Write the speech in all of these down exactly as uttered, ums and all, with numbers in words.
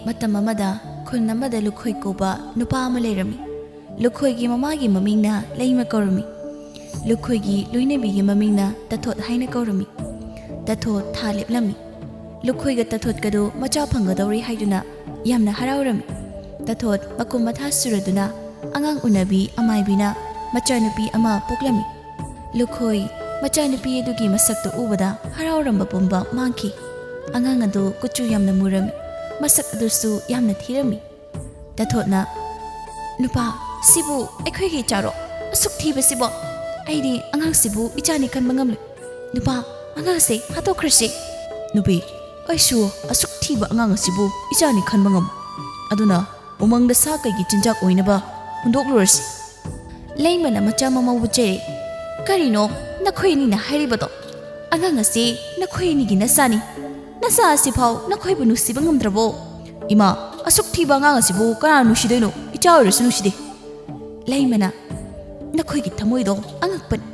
ꯃꯇꯝ ꯑꯃꯗ ꯈꯨꯟ ꯑꯃꯗ ꯂꯨꯈꯣꯏ ꯀꯧꯕ ꯅꯨꯄꯥ ꯑꯃ ꯂꯩꯔꯝꯃꯤ꯫ ꯂꯨꯈꯣꯏꯒꯤ ꯃꯃꯥꯒꯤ ꯃꯃꯤꯡꯅ ꯂꯩꯃ ꯀꯧꯔꯝꯃꯤ꯫ ꯂꯨꯈꯣꯏꯒꯤ ꯂꯣꯏꯅꯕꯤꯒꯤ ꯃꯃꯤꯡꯅ ꯇꯥꯊꯣꯠ ꯍꯥꯏꯅ ꯀꯧꯔꯝꯃꯤ꯫ ꯇꯥꯊꯣꯠ ꯊꯥ ꯂꯦꯞꯂꯝꯃꯤ꯫ ꯂꯨꯈꯣꯏꯒ ꯇꯥꯊꯣꯠꯀꯗꯨ ꯃꯆꯥ ꯐꯪꯒꯗꯧꯔꯤ ꯍꯥꯏꯗꯨꯅ ꯌꯥꯝꯅ ꯍꯔꯥꯎꯔꯝꯃꯤ꯫ ꯇꯥꯊꯣꯠ ꯃꯀꯨꯝ ꯃꯊꯥ ꯁꯨꯔꯗꯨꯅ ꯑꯉꯥꯡ ꯎꯅꯕꯤ ꯑꯃꯥꯏꯕꯤꯅ ꯃꯆꯥꯅꯨꯄꯤ ꯑꯃ ꯄꯣꯛꯂꯝꯃꯤ꯫ ꯂꯨꯈꯣꯏ ꯃꯆꯥꯅꯨꯄꯤ ꯑꯗꯨꯒꯤ ꯃꯁꯛꯇꯨ ꯎꯕꯗ ꯍꯔꯥꯎꯔꯝꯕ ꯄꯨꯝꯕ ꯃꯥꯡꯈꯤ꯫ ꯑꯉꯥꯡ ꯑꯗꯨ ꯀꯨꯆꯨ ꯌꯥꯝꯅ ꯃꯨꯔꯝꯃꯤ꯫ ꯃꯁꯛ ꯑꯗꯨꯁꯨ ꯌꯥꯝꯅ ꯊꯤꯔꯝꯃꯤ꯫ ꯇꯥꯊꯣꯠꯅ, "ꯅꯨꯄꯥ, ꯁꯤꯕꯨ ꯑꯩꯈꯣꯏꯒꯤ ꯏꯆꯥꯔꯣ? ꯑꯁꯨꯛ ꯊꯤꯕꯁꯤꯕꯣ? ꯑꯩꯗꯤ ꯑꯉꯥꯡꯁꯤꯕꯨ ꯏꯆꯥꯅꯤ ꯈꯟꯕ ꯉꯝꯂꯣꯏ꯫ ꯅꯨꯄꯥ, ꯑꯉꯥꯡꯁꯦ ꯍꯥꯠꯇꯣꯛꯈ꯭ꯔꯁꯤ꯫" "ꯅꯨꯄꯤ, ꯑꯩꯁꯨ ꯑꯁꯨꯛ ꯊꯤꯕ ꯑꯉꯥꯡ ꯑꯁꯤꯕꯨ ꯏꯆꯥꯅꯤ ꯈꯟꯕ ꯉꯝꯃꯣꯏ꯫ ꯑꯗꯨꯅ ꯎꯃꯪꯗ ꯁꯥ ꯀꯩꯒꯤ ꯆꯤꯟꯖꯥꯛ ꯑꯣꯏꯅꯕ ꯍꯨꯟꯗꯣꯛꯂꯨꯔꯁꯤ꯫" ꯂꯩꯃꯅ ꯃꯆꯥ ꯃꯃꯧꯕꯨ ꯆꯩꯔꯛꯏ꯫ "ꯀꯔꯤꯅꯣ ꯅꯈꯣꯏ ꯑꯅꯤꯅ ꯍꯥꯏꯔꯤꯕꯗꯣ? ꯑꯉꯥꯡ ꯑꯁꯤ ꯅꯈꯣꯏ ꯑꯅꯤꯒꯤ ꯅꯆꯥꯅꯤ꯫ ꯅꯆꯥ ꯑꯁꯤꯐꯥꯎ ꯅꯈꯣꯏꯕꯨ ꯅꯨꯡꯁꯤꯕ ꯉꯝꯗ꯭ꯔꯕꯣ? ꯏꯃꯥ, ꯑꯁꯨꯛ ꯊꯤꯕ ꯑꯉꯥꯡ ꯑꯁꯤꯕꯨ ꯀꯅꯥ ꯅꯨꯡꯁꯤꯗꯣꯏꯅꯣ? ꯏꯆꯥ ꯑꯣꯏꯔꯁꯨ ꯅꯨꯡꯁꯤꯗꯦ꯫" ꯂꯩꯃꯅ, "ꯅꯈꯣꯏꯒꯤ ꯊꯃꯣꯏꯗꯣ ꯑꯉꯛꯄꯅꯤ꯫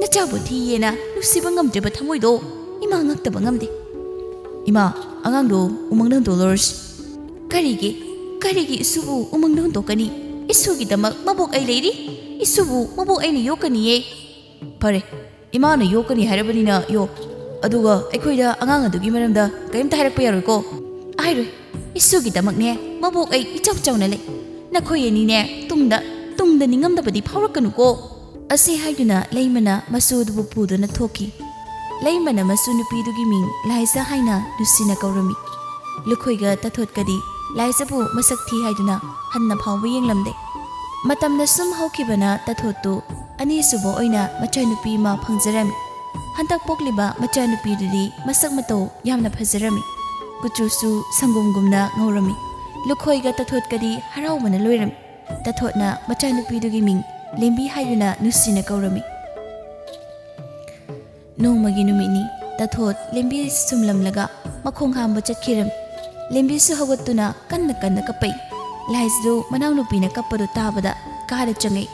ꯅꯆꯥꯕꯨ ꯊꯤꯌꯦꯅ ꯅꯨꯡꯁꯤꯕ ꯉꯝꯗ꯭ꯔꯤꯕ ꯊꯃꯣꯏꯗꯣ ꯏꯃꯥ ꯉꯛꯇꯕ ꯉꯝꯗꯦ꯫ ꯏꯃꯥ, ꯑꯉꯥꯡꯗꯣ ꯎꯃꯪꯗ ꯍꯨꯟꯗꯣꯛꯂꯨꯔꯁꯤ꯫" "ꯀꯔꯤꯒꯤ? ꯀꯔꯤꯒꯤ ꯏꯁꯨꯕꯨ ꯎꯃꯪꯗ ꯍꯨꯟꯗꯣꯛꯀꯅꯤ? ꯏꯁꯨꯒꯤꯗꯃꯛ ꯃꯕꯣꯛ ꯑꯩ ꯂꯩꯔꯤ꯫ ꯏꯁꯨꯕꯨ ꯃꯕꯣꯛ ꯑꯩꯅ ꯌꯣꯛꯀꯅꯤꯌꯦ꯫" "ꯐꯔꯦ, ꯏꯃꯥꯅ ꯌꯣꯛꯀꯅꯤ ꯍꯥꯏꯔꯕꯅꯤꯅ ꯌꯣꯛ꯫ ꯑꯗꯨꯒ ꯑꯩꯈꯣꯏꯗ ꯑꯉꯥꯡ ꯑꯗꯨꯒꯤ ꯃꯔꯝꯗ ꯀꯔꯤꯝꯇ ꯍꯥꯏꯔꯛꯄ ꯌꯥꯔꯣꯏꯀꯣ?" "ꯍꯥꯏꯔꯣꯏ꯫ ꯏꯁꯨꯒꯤꯗꯃꯛꯅꯦ ꯃꯕꯣꯛ ꯑꯩ ꯏꯆꯥꯎ ꯆꯥꯎꯅ ꯂꯩ꯫ ꯅꯈꯣꯏ ꯑꯅꯤꯅꯦ ꯇꯨꯡꯗ, ꯇꯨꯡꯗ ꯅꯤꯡꯉꯝꯗꯕꯗꯤ ꯐꯥꯎꯔꯛꯀꯅꯨꯀꯣ꯫" ꯑꯁꯤ ꯍꯥꯏꯗꯨꯅ ꯂꯩꯃꯅ ꯃꯆꯨ ꯑꯗꯨꯕꯨ ꯄꯨꯗꯨꯅ ꯊꯣꯛꯈꯤ꯫ ꯂꯩꯃꯅ ꯃꯆꯨ ꯅꯨꯄꯤꯗꯨꯒꯤ ꯃꯤꯡ ꯂꯥꯏꯖ ꯍꯥꯏꯅ ꯅꯨꯡꯁꯤꯅ ꯀꯧꯔꯝꯃꯤ꯫ ꯂꯨꯈꯣꯏꯒ ꯇꯥꯊꯣꯠꯀꯗꯤ ꯂꯥꯏꯖꯕꯨ ꯃꯁꯛ ꯊꯤ ꯍꯥꯏꯗꯨꯅ ꯍꯟꯅ ꯐꯥꯎꯕ ꯌꯦꯡꯂꯝꯗꯦ꯫ ꯃꯇꯝꯅ ꯁꯨꯝ ꯍꯧꯈꯤꯕꯅ ꯇꯥꯊꯣꯠꯇꯨ ꯑꯅꯤꯁꯨꯕ ꯑꯣꯏꯅ ꯃꯆꯥꯅꯨꯄꯤ ꯑꯃ ꯐꯪꯖꯔꯝꯃꯤ꯫ ꯍꯟꯗꯛ ꯄꯣꯛꯂꯤꯕ ꯃꯆꯥꯅꯨꯄꯤꯗꯨꯗꯤ ꯃꯁꯛ ꯃꯇꯧ ꯌꯥꯝꯅ ꯐꯖꯔꯝꯃꯤ꯫ ꯀꯨꯆꯨꯁꯨ ꯁꯪꯒꯣꯝꯒꯨꯝꯅ ꯉꯧꯔꯝꯃꯤ꯫ ꯂꯨꯈꯣꯏꯒ ꯇꯥꯊꯣꯠꯀꯗꯤ ꯍꯔꯥꯎꯕꯅ ꯂꯣꯏꯔꯝꯃꯤ꯫ ꯇꯥꯊꯣꯠꯅ ꯃꯆꯥꯅꯨꯄꯤꯗꯨꯒꯤ ꯃꯤꯡ ꯂꯦꯝꯕꯤ ꯍꯥꯏꯗꯨꯅ ꯅꯨꯡꯁꯤꯅ ꯀꯧꯔꯝꯃꯤ꯫ ꯅꯣꯡꯃꯒꯤ ꯅꯨꯃꯤꯠꯅꯤ꯫ ꯇꯥꯊꯣꯠ ꯂꯦꯝꯕꯤ ꯁꯨꯝꯂꯝꯂꯒ ꯃꯈꯣꯡ ꯍꯥꯝꯕ ꯆꯠꯈꯤꯔꯝꯃꯤ꯫ ꯂꯦꯝꯕꯤꯁꯨ ꯍꯧꯒꯠꯇꯨꯅ ꯀꯟꯅ ꯀꯟꯅ ꯀꯞꯄꯛꯏ꯫ ꯂꯥꯏꯖꯗꯨ ꯃꯅꯥꯎꯅꯨꯄꯤꯅ ꯀꯞꯄꯗꯨ ꯇꯥꯕꯗ ꯀꯥꯗ ꯆꯪꯉꯛꯏ꯫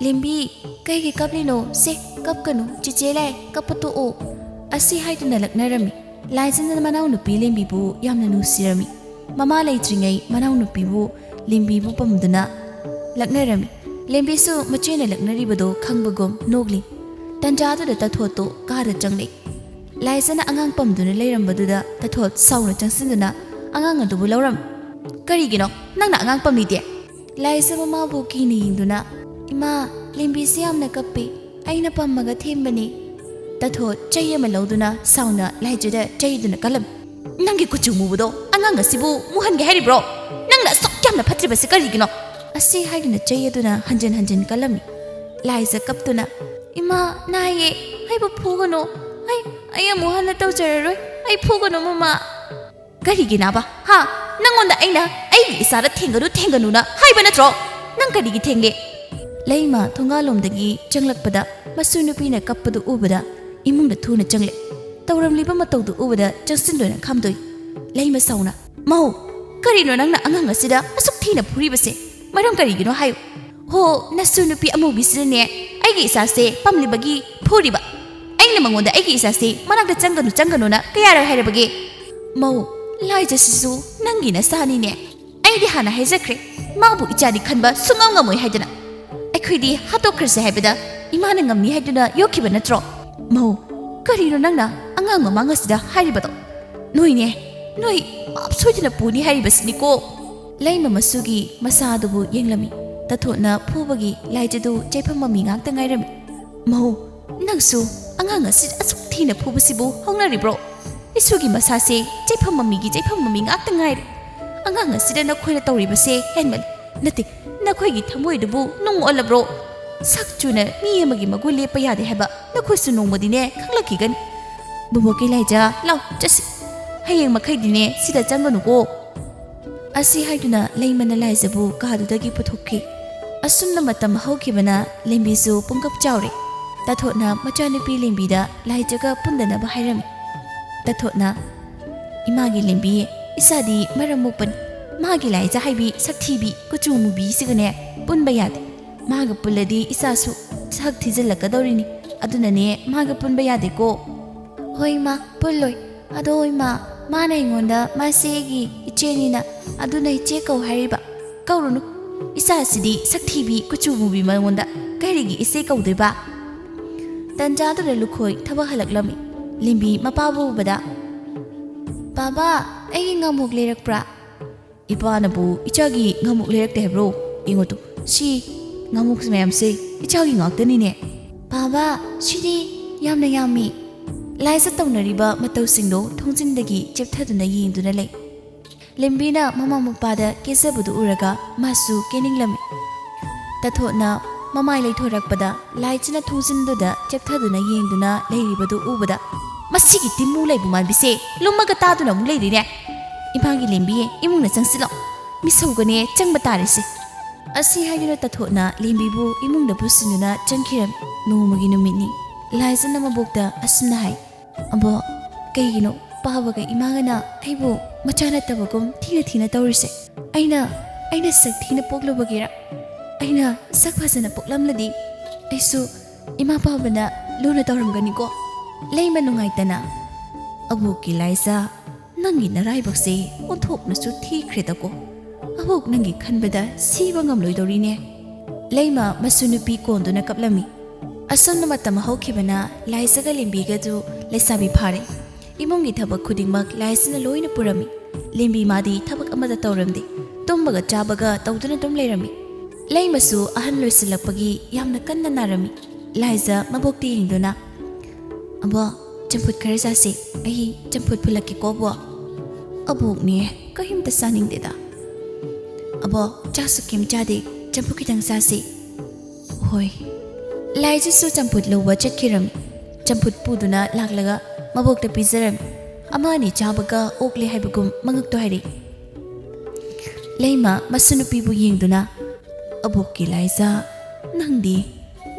"ꯂꯦꯝꯕꯤ, ꯀꯩꯒꯤ ꯀꯞꯂꯤꯅꯣ? ꯁꯦ, ꯀꯞꯀꯅꯨ, ꯆꯤꯆꯦ ꯂꯥꯛꯑꯦ, ꯀꯞꯄ ꯇꯣꯛꯑꯣ꯫" ꯑꯁꯤ ꯍꯥꯏꯗꯨꯅ ꯂꯛꯅꯔꯝꯃꯤ꯫ ꯂꯥꯏꯖꯅ ꯃꯅꯥꯎꯅꯨꯄꯤ ꯂꯦꯝꯕꯤꯕꯨ ꯌꯥꯝꯅ ꯅꯨꯡꯁꯤꯔꯝꯃꯤ꯫ ꯃꯃꯥ ꯂꯩꯇ꯭ꯔꯤꯉꯩ ꯃꯅꯥꯎꯅꯨꯄꯤꯕꯨ ꯂꯦꯝꯕꯤꯕꯨ ꯄꯝꯗꯨꯅ ꯂꯛꯅꯔꯝꯃꯤ꯫ ꯂꯦꯝꯕꯤꯁꯨ ꯃꯆꯦꯅ ꯂꯛꯅꯔꯤꯕꯗꯣ ꯈꯪꯕꯒꯨꯝ ꯅꯣꯛꯂꯤ꯫ ꯇꯟꯖꯥꯗꯨꯗ ꯇꯥꯊꯣꯠꯇꯣ ꯀꯥꯗ ꯆꯪꯂꯛꯏ꯫ ꯂꯥꯏꯖꯅ ꯑꯉꯥꯡ ꯄꯝꯗꯨꯅ ꯂꯩꯔꯝꯕꯗꯨꯗ ꯇꯥꯊꯣꯠ ꯁꯥꯎꯅ ꯆꯪꯁꯤꯟꯗꯨꯅ ꯑꯉꯥꯡ ꯑꯗꯨꯕꯨ ꯂꯧꯔꯝꯃꯤ꯫ "ꯀꯔꯤꯒꯤꯅꯣ ꯅꯪꯅ ꯑꯉꯥꯡ ꯄꯝꯂꯤꯗꯤ?" ꯂꯥꯏꯖ ꯃꯃꯥꯕꯨ ꯀꯤꯅ ꯌꯦꯡꯗꯨꯅ, "ꯏꯃꯥ, ꯂꯦꯝꯕꯤꯁꯤ ꯌꯥꯝꯅ ꯀꯞꯄꯤ꯫ ꯑꯩꯅ ꯄꯝꯃꯒ ꯊꯦꯝꯕꯅꯤ꯫" ꯇꯥꯊꯣꯠ ꯆꯩ ꯑꯃ ꯂꯧꯗꯨꯅ ꯁꯥꯎꯅ ꯂꯥꯏꯖꯗ ꯆꯩꯗꯨꯅ ꯀꯜꯂꯝꯃꯤ꯫ "ꯅꯪꯒꯤ ꯀꯨꯆꯨ ꯃꯨꯕꯗꯣ ꯑꯉꯥꯡ ꯑꯁꯤꯕꯨ ꯃꯨꯍꯟꯒꯦ ꯍꯥꯏꯔꯤꯕ꯭ꯔꯣ? ꯅꯪꯅ ꯑꯁꯨꯛ ꯌꯥꯝꯅ ꯐꯠꯇ꯭ꯔꯤꯕꯁꯤ ꯀꯔꯤꯒꯤꯅꯣ?" ꯑꯁꯤ ꯍꯥꯏꯗꯨꯅ ꯆꯩ ꯑꯗꯨꯅ ꯍꯟꯖꯤꯟ ꯍꯟꯖꯤꯟ ꯀꯜꯂꯝꯃꯤ꯫ ꯂꯥꯏꯖ ꯀꯞꯇꯨꯅ, "ꯏꯃꯥ, ꯅꯥꯏꯌꯦ, ꯑꯩꯕꯨ ꯐꯨꯒꯅꯨ꯫ ꯑꯩ, ꯑꯩ ꯑꯃꯨꯛ ꯍꯟꯅ ꯇꯧꯖꯔꯔꯣꯏ꯫ ꯑꯩ ꯐꯨꯒꯅꯨ, ꯃꯃꯥ꯫" "ꯀꯔꯤꯒꯤꯅꯥꯕ? ꯍꯥ? ꯅꯪꯉꯣꯟꯗ ꯑꯩꯅ ꯑꯩꯒꯤ ꯏꯆꯥꯗ ꯊꯦꯡꯒꯅꯨ, ꯊꯦꯡꯒꯅꯨꯅ ꯍꯥꯏꯕ ꯅꯠꯇ꯭ꯔꯣ? ꯅꯪ ꯀꯔꯤꯒꯤ ꯊꯦꯡꯒꯦ?" ꯂꯩꯃ ꯊꯣꯡꯒꯥꯜꯂꯣꯝꯗꯒꯤ ꯆꯪꯂꯛꯄꯗ ꯃꯁꯨ ꯅꯨꯄꯤꯅ ꯀꯞꯄꯗꯨ ꯎꯕꯗ ꯏꯃꯨꯡꯗ ꯊꯨꯅ ꯆꯪꯂꯦ꯫ ꯇꯧꯔꯝꯂꯤꯕ ꯃꯇꯧꯗꯨ ꯎꯕꯗ ꯆꯪꯁꯤꯟꯗꯨꯅ ꯈꯥꯝꯗꯣꯛꯏ꯫ ꯂꯩꯃ ꯁꯥꯎꯅ, "ꯃꯧ, ꯀꯔꯤꯅꯣ ꯅꯪꯅ ꯑꯉꯥꯡ ꯑꯁꯤꯗ ꯑꯁꯨꯛ ꯊꯤꯅ ꯐꯨꯔꯤꯕꯁꯦ? ꯃꯔꯝ ꯀꯔꯤꯒꯤꯅꯣ ꯍꯥꯏꯌꯨ꯫" "ꯍꯣ, ꯅꯁꯨ ꯅꯨꯄꯤ ꯑꯃꯧꯕꯤꯁꯤꯅꯅꯦ ꯑꯩꯒꯤ ꯏꯆꯥꯁꯦ ꯄꯝꯂꯤꯕꯒꯤ ꯐꯨꯔꯤꯕ꯫ ꯑꯩꯅ ꯃꯉꯣꯟꯗ ꯑꯩꯒꯤ ꯏꯆꯥꯁꯦ ꯃꯅꯥꯛꯇ ꯆꯪꯒꯅꯨ, ꯆꯪꯒꯅꯨꯅ ꯀꯌꯥꯔꯛ ꯍꯥꯏꯔꯕꯒꯦ?" "ꯃꯧ, ꯂꯥꯏꯖꯁꯤꯁꯨ ꯅꯪꯒꯤ ꯅꯆꯥꯅꯤꯅꯦ꯫ ꯑꯩꯗꯤ ꯍꯥꯟꯅ ꯍꯥꯏꯖꯈ꯭ꯔꯦ, ꯃꯥꯕꯨ ꯏꯆꯥꯅꯤ ꯈꯟꯕ ꯁꯨꯡꯉꯝ ꯉꯝꯃꯣꯏ ꯍꯥꯏꯗꯅ꯫ ꯑꯩꯈꯣꯏꯗꯤ ꯍꯥꯠꯇꯣꯛꯈ꯭ꯔꯁꯦ ꯍꯥꯏꯕꯗ ꯏꯃꯥꯅ ꯉꯝꯅꯤ ꯍꯥꯏꯗꯨꯅ ꯌꯣꯛꯈꯤꯕ ꯅꯠꯇ꯭ꯔꯣ? ꯃꯧ, ꯀꯔꯤꯅꯣ ꯅꯪꯅ ꯑꯉꯥꯡ ꯃꯃꯥꯡ ꯑꯁꯤꯗ ꯍꯥꯏꯔꯤꯕꯗꯣ? ꯅꯣꯏꯅꯦ, ꯅꯣꯏ ꯄꯥꯞ ꯁꯣꯏꯗꯅ ꯄꯨꯅꯤ ꯍꯥꯏꯔꯤꯕꯁꯤꯅꯤꯀꯣ꯫" ꯂꯩꯃ ꯃꯁꯨꯒꯤ ꯃꯁꯥ ꯑꯗꯨꯕꯨ ꯌꯦꯡꯂꯝꯃꯤ꯫ ꯇꯥꯊꯣꯠꯅ ꯐꯨꯕꯒꯤ ꯂꯥꯏꯖꯗꯨ ꯆꯩꯐꯝ ꯃꯃꯤ ꯉꯥꯛꯇ ꯉꯥꯏꯔꯝꯃꯤ꯫ "ꯃꯧ, ꯅꯪꯁꯨ ꯑꯉꯥꯡ ꯑꯁꯤ ꯑꯁꯨꯛ ꯊꯤꯅ ꯐꯨꯕꯁꯤꯕꯨ ꯍꯧꯅꯔꯤꯕ꯭ꯔꯣ? ꯏꯁꯨꯒꯤ ꯃꯁꯥꯁꯦ ꯆꯩꯐꯝ ꯃꯃꯤꯒꯤ ꯆꯩꯐꯝ ꯃꯃꯤ ꯉꯥꯛꯇ ꯉꯥꯏꯔꯦ꯫ ꯑꯉꯥꯡ ꯑꯁꯤꯗ ꯅꯈꯣꯏꯅ ꯇꯧꯔꯤꯕꯁꯦ ꯍꯦꯟꯃꯜꯂꯤ꯫ ꯅꯠꯇꯦ, ꯅꯈꯣꯏꯒꯤ ꯊꯃꯣꯏꯗꯨꯕꯨ ꯅꯨꯡ ꯑꯣꯜꯂꯕ꯭ꯔꯣ? ꯁꯛ ꯆꯨꯅ ꯃꯤ ꯑꯃꯒꯤ ꯃꯒꯨꯟ ꯂꯦꯞꯄ ꯌꯥꯗꯦ ꯍꯥꯏꯕ ꯅꯈꯣꯏꯁꯨ ꯅꯣꯡꯃꯗꯤꯅꯦ ꯈꯪꯂꯛꯈꯤꯒꯅꯤ꯫ ꯕꯣꯕꯣꯛꯀꯤ ꯂꯥꯏꯖ, ꯂꯥꯎ, ꯆꯠꯁꯤ꯫ ꯍꯌꯦꯡ ꯃꯈꯩꯗꯤꯅꯦ ꯁꯤꯗ ꯆꯪꯒꯅꯨꯀꯣ꯫" ꯑꯁꯤ ꯍꯥꯏꯗꯨꯅ ꯂꯩꯃꯅ ꯂꯥꯏꯖꯕꯨ ꯀꯥꯗꯨꯗꯒꯤ ꯄꯨꯊꯣꯛꯈꯤ꯫ ꯑꯁꯨꯝꯅ ꯃꯇꯝ ꯍꯧꯈꯤꯕꯅ ꯂꯦꯝꯕꯤꯁꯨ ꯄꯨꯡꯀꯞ ꯆꯥꯎꯔꯦ꯫ ꯇꯥꯊꯣꯠꯅ ꯃꯆꯥꯅꯨꯄꯤ ꯂꯦꯝꯕꯤꯗ ꯂꯥꯏꯖꯒ ꯄꯨꯟꯗꯅꯕ ꯍꯥꯏꯔꯝꯃꯤ꯫ ꯇꯥꯊꯣꯠꯅ, "ꯏꯃꯥꯒꯤ ꯂꯦꯝꯕꯤ, ꯏꯆꯥꯗꯤ ꯃꯔꯝ ꯃꯣꯛꯄꯅꯤ꯫ ꯃꯥꯒꯤ ꯂꯥꯏꯖ ꯍꯥꯏꯕꯤ ꯁꯛꯊꯤꯕꯤ ꯀꯨꯆꯨ ꯃꯨꯕꯤꯁꯤꯒꯅꯦ ꯄꯨꯟꯕ ꯌꯥꯗꯦ꯫ ꯃꯥꯒ ꯄꯨꯜꯂꯗꯤ ꯏꯆꯥꯁꯨ ꯁꯛ ꯊꯤꯖꯤꯜꯂꯛꯀꯗꯧꯔꯤꯅꯤ꯫ ꯑꯗꯨꯅꯅꯦ ꯃꯥꯒ ꯄꯨꯟꯕ ꯌꯥꯗꯦꯀꯣ꯫" "ꯍꯣꯏ ꯏꯃꯥ, ꯄꯨꯜꯂꯣꯏ꯫ ꯑꯗꯣ ꯏꯃꯥ, ꯃꯥꯅ ꯑꯩꯉꯣꯟꯗ ꯃꯥꯁꯦ ꯑꯩꯒꯤ ꯏꯆꯦꯅꯤꯅ, ꯑꯗꯨꯅ ꯏꯆꯦ ꯀꯧ ꯍꯥꯏꯔꯤꯕ꯫ ꯀꯧꯔꯨꯅꯨ, ꯏꯆꯥꯁꯤꯗꯤ ꯁꯛ ꯊꯤꯕꯤ ꯀꯨꯆꯨ ꯃꯨꯕꯤ ꯃꯉꯣꯟꯗ ꯀꯔꯤꯒꯤ ꯏꯆꯦ ꯀꯧꯗꯣꯏꯕ? ꯇꯟꯖꯥꯗꯨꯗ ꯂꯨꯈꯣꯏ ꯊꯕꯛ ꯍꯜꯂꯛꯂꯝꯃꯤ꯫ ꯂꯦꯝꯕꯤ ꯃꯄꯥꯕꯨ ꯎꯕꯗ, "ꯕꯥꯕꯥ, ꯑꯩꯒꯤ ꯉꯥꯃꯨꯛ ꯂꯩꯔꯛꯄ꯭ꯔꯥ?" "ꯏꯄꯥꯅꯕꯨ ꯏꯆꯥꯒꯤ ꯉꯥꯃꯨꯛ ꯂꯩꯔꯛꯇꯦ ꯍꯥꯏꯕ꯭ꯔꯣ? ꯌꯦꯡꯉꯨ ꯇꯨ, ꯁꯤ ꯉꯥꯃꯨꯛ ꯃꯌꯥꯝꯁꯦ ꯏꯆꯥꯒꯤ ꯉꯥꯛꯇꯅꯤꯅꯦ꯫ ꯕꯥꯕꯥ, ꯁꯤꯗꯤ ꯌꯥꯝꯅ ꯌꯥꯝꯃꯤ꯫" ꯂꯥꯏꯖ ꯇꯧꯅꯔꯤꯕ ꯃꯇꯧꯁꯤꯡꯗꯣ ꯊꯣꯡꯖꯤꯟꯗꯒꯤ ꯆꯦꯞꯊꯗꯨꯅ ꯌꯦꯡꯗꯨꯅ ꯂꯩ꯫ ꯂꯦꯝꯕꯤꯅ ꯃꯃꯥ ꯃꯄꯥꯗ ꯀꯦꯖꯕꯗꯨ ꯎꯔꯒ ꯃꯥꯁꯨ ꯀꯦꯅꯤꯡꯂꯝꯃꯤ꯫ ꯇꯥꯊꯣꯠꯅ ꯃꯃꯥꯏ ꯂꯩꯊꯣꯔꯛꯄꯗ ꯂꯥꯏꯖꯅ ꯊꯣꯡꯖꯤꯟꯗꯨꯗ ꯆꯦꯞꯊꯗꯨꯅ ꯌꯦꯡꯗꯨꯅ ꯂꯩꯔꯤꯕꯗꯨ ꯎꯕꯗ, "ꯃꯁꯤꯒꯤ ꯇꯤꯟꯃꯨ ꯂꯩꯕꯨ ꯃꯥꯟꯕꯤꯁꯦ ꯂꯨꯝꯃꯒ ꯇꯥꯗꯨꯅ ꯑꯃꯨꯛ ꯂꯩꯔꯤꯅꯦ꯫ ꯏꯃꯥꯒꯤ ꯂꯦꯝꯕꯤ, ꯏꯃꯨꯡꯗ ꯆꯪꯁꯤꯜꯂꯣ꯫ ꯃꯤꯁꯧꯒꯅꯦ ꯆꯪꯕ ꯇꯥꯔꯦꯁꯦ꯫" ꯑꯁꯤ ꯍꯥꯏꯗꯨꯅ ꯇꯥꯊꯣꯠꯅ ꯂꯦꯝꯕꯤꯕꯨ ꯏꯃꯨꯡꯗ ꯄꯨꯁꯤꯟꯗꯨꯅ ꯆꯪꯈꯤꯔꯝꯃꯤ꯫ ꯅꯣꯡꯃꯒꯤ ꯅꯨꯃꯤꯠꯅꯤ꯫ ꯂꯥꯏꯖꯅ ꯃꯕꯣꯛꯇ ꯑꯁꯨꯝꯅ ꯍꯥꯏ, "ꯑꯕꯣ, ꯀꯩꯒꯤꯅꯣ ꯄꯥꯕꯒ ꯏꯃꯥꯒꯅ ꯑꯩꯕꯨ ꯃꯆꯥ ꯅꯠꯇꯕꯒꯨꯝ ꯊꯤꯅ ꯊꯤꯅ ꯇꯧꯔꯤꯁꯦ? ꯑꯩꯅ, ꯑꯩꯅ ꯁꯛ ꯊꯤꯅ ꯄꯣꯛꯂꯨꯕꯒꯤꯔ? ꯑꯩꯅ ꯁꯛ ꯐꯖꯅ ꯄꯣꯛꯂꯝꯂꯗꯤ ꯑꯩꯁꯨ ꯏꯃꯥ ꯄꯥꯕꯅ ꯂꯨꯅ ꯇꯧꯔꯝꯒꯅꯤꯀꯣ?" ꯂꯩꯃ ꯅꯨꯡꯉꯥꯏꯇꯅ, "ꯑꯕꯣꯛꯀꯤ ꯂꯥꯏꯖ, ꯅꯪꯒꯤ ꯅꯔꯥꯏꯕꯛꯁꯦ ꯑꯣꯟꯊꯣꯛꯅꯁꯨ ꯊꯤꯈ꯭ꯔꯦꯗꯀꯣ꯫ ꯑꯕꯣꯛ ꯅꯪꯒꯤ ꯈꯟꯕꯗ ꯁꯤꯕ ꯉꯝꯂꯣꯏꯗꯧꯔꯤꯅꯦ꯫" ꯂꯩꯃ ꯃꯁꯨ ꯅꯨꯄꯤ ꯀꯣꯟꯗꯨꯅ ꯀꯞꯂꯝꯃꯤ꯫ ꯑꯁꯨꯝꯅ ꯃꯇꯝ ꯍꯧꯈꯤꯕꯅ ꯂꯥꯏꯖꯒ ꯂꯦꯝꯕꯤꯒꯗꯨ ꯂꯩꯁꯥꯕꯤ ꯐꯥꯔꯦ꯫ ꯏꯃꯨꯡꯒꯤ ꯊꯕꯛ ꯈꯨꯗꯤꯡꯃꯛ ꯂꯥꯏꯖꯅ ꯂꯣꯏꯅ ꯄꯨꯔꯝꯃꯤ꯫ ꯂꯦꯝꯕꯤ ꯃꯥꯗꯤ ꯊꯕꯛ ꯑꯃꯗ ꯇꯧꯔꯝꯗꯦ꯫ ꯇꯨꯝꯕꯒ ꯆꯥꯕꯒ ꯇꯧꯗꯨꯅ ꯑꯗꯨꯝ ꯂꯩꯔꯝꯃꯤ꯫ ꯂꯩꯃꯁꯨ ꯑꯍꯟ ꯂꯣꯏꯁꯤꯜꯂꯛꯄꯒꯤ ꯌꯥꯝꯅ ꯀꯟꯅ ꯅꯥꯔꯝꯃꯤ꯫ ꯂꯥꯏꯖ ꯃꯕꯣꯛꯇ ꯌꯦꯡꯗꯨꯅ, "ꯑꯕꯣ, ꯆꯝꯐꯨꯠ ꯈꯔ ꯆꯥꯁꯤ꯫ ꯑꯩ ꯆꯝꯐꯨꯠ ꯐꯨꯜꯂꯛꯀꯦꯀꯣ, ꯑꯕꯣ꯫" "ꯑꯕꯣꯛꯅꯦ, ꯀꯔꯤꯝꯇ ꯆꯥꯅꯤꯡꯗꯦꯗ꯫" "ꯑꯕꯣ, ꯆꯥꯛꯁꯨ ꯀꯩꯝ ꯆꯥꯗꯦ, ꯆꯝꯐꯨꯠ ꯈꯤꯇꯪ ꯆꯥꯁꯤ꯫" "ꯍꯣꯏ꯫" ꯂꯥꯏꯖꯁꯨ ꯆꯝꯐꯨꯠ ꯂꯧꯕ ꯆꯠꯈꯤꯔꯝꯃꯤ꯫ ꯆꯝꯐꯨꯠ ꯄꯨꯗꯨꯅ ꯂꯥꯛꯂꯒ ꯃꯕꯣꯛꯇ ꯄꯤꯖꯔꯝꯃꯤ꯫ ꯑꯃ ꯑꯅꯤ ꯆꯥꯕꯒ ꯑꯣꯛꯂꯦ ꯍꯥꯏꯕꯒꯨꯝ ꯃꯉꯛꯇꯣ ꯍꯥꯏꯔꯛꯏ꯫ ꯂꯩꯃ ꯃꯁꯨ ꯅꯨꯄꯤꯕꯨ ꯌꯦꯡꯗꯨꯅ, "ꯑꯕꯣꯛꯀꯤ ꯂꯥꯏꯖ, ꯅꯪꯗꯤ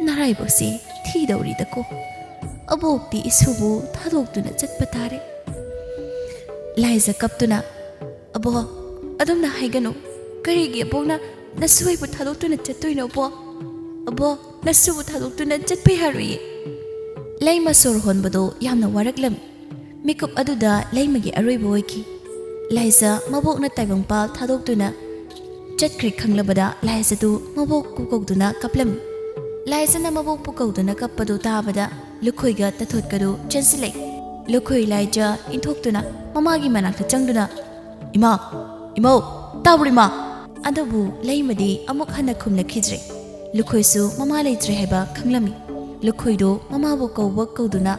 ꯅꯔꯥꯏꯕꯛꯁꯦ ꯊꯤꯗꯧꯔꯤꯗꯀꯣ꯫ ꯑꯕꯣꯛꯇꯤ ꯏꯁꯨꯕꯨ ꯊꯥꯗꯣꯛꯇꯨꯅ ꯆꯠꯄ ꯇꯥꯔꯦ꯫" ꯂꯥꯏꯖ ꯀꯞꯇꯨꯅ, "ꯑꯕꯣ, ꯑꯗꯨꯝꯅ ꯍꯥꯏꯒꯅꯨ꯫ ꯀꯔꯤꯒꯤ ꯑꯕꯣꯛꯅ ꯅꯁꯨ ꯑꯩꯕꯨ ꯊꯥꯗꯣꯛꯇꯨꯅ ꯆꯠꯇꯣꯏꯅꯣ, ꯑꯕꯣ? ꯑꯕꯣ, ꯅꯁꯨꯕꯨ ꯊꯥꯗꯣꯛꯇꯨꯅ ꯆꯠꯄ ꯌꯥꯔꯣꯏꯌꯦ꯫" ꯂꯩꯃ ꯁꯣꯔ ꯍꯣꯟꯕꯗꯣ ꯌꯥꯝꯅ ꯋꯥꯔꯛꯂꯝꯃꯤ꯫ ꯃꯤꯀꯨꯞ ꯑꯗꯨꯗ ꯂꯩꯃꯒꯤ ꯑꯔꯣꯏꯕ ꯑꯣꯏꯈꯤ꯫ ꯂꯥꯏꯖ ꯃꯕꯣꯛꯅ ꯇꯥꯏꯕꯪꯄꯥꯜ ꯊꯥꯗꯣꯛꯇꯨꯅ ꯆꯠꯈ꯭ꯔꯦ ꯈꯪꯂꯕꯗ ꯂꯥꯏꯖꯗꯨ ꯃꯕꯣꯛꯄꯨ ꯀꯧꯗꯨꯅ ꯀꯞꯂꯝꯃꯤ꯫ ꯂꯥꯏꯖꯅ ꯃꯕꯣꯛꯄꯨ ꯀꯧꯗꯨꯅ ꯀꯞꯄꯗꯨ ꯇꯥꯕꯗ ꯂꯨꯈꯣꯏꯒ ꯇꯥꯊꯣꯠꯀꯗꯨ ꯆꯦꯟꯁꯤꯜꯂꯛꯏ꯫ ꯂꯨꯈꯣꯏ ꯂꯥꯏꯖ ꯏꯟꯊꯣꯛꯇꯨꯅ ꯃꯃꯥꯒꯤ ꯃꯅꯥꯛꯇ ꯆꯪꯗꯨꯅ, "ꯏꯃꯥ, ꯏꯃꯧ, ꯇꯥꯕ꯭ꯔꯣ ꯏꯃꯥ?" ꯑꯗꯨꯕꯨ ꯂꯩꯃꯗꯤ ꯑꯃꯨꯛ ꯍꯟꯅ ꯈꯨꯝꯂꯛꯈꯤꯗ꯭ꯔꯦ꯫ ꯂꯨꯈꯣꯏꯁꯨ ꯃꯃꯥ ꯂꯩꯇ꯭ꯔꯦ ꯍꯥꯏꯕ ꯈꯪꯂꯝꯃꯤ꯫ ꯂꯨꯈꯣꯏꯗꯨ ꯃꯃꯥꯕꯨ ꯀꯧꯕ ꯀꯧꯗꯨꯅ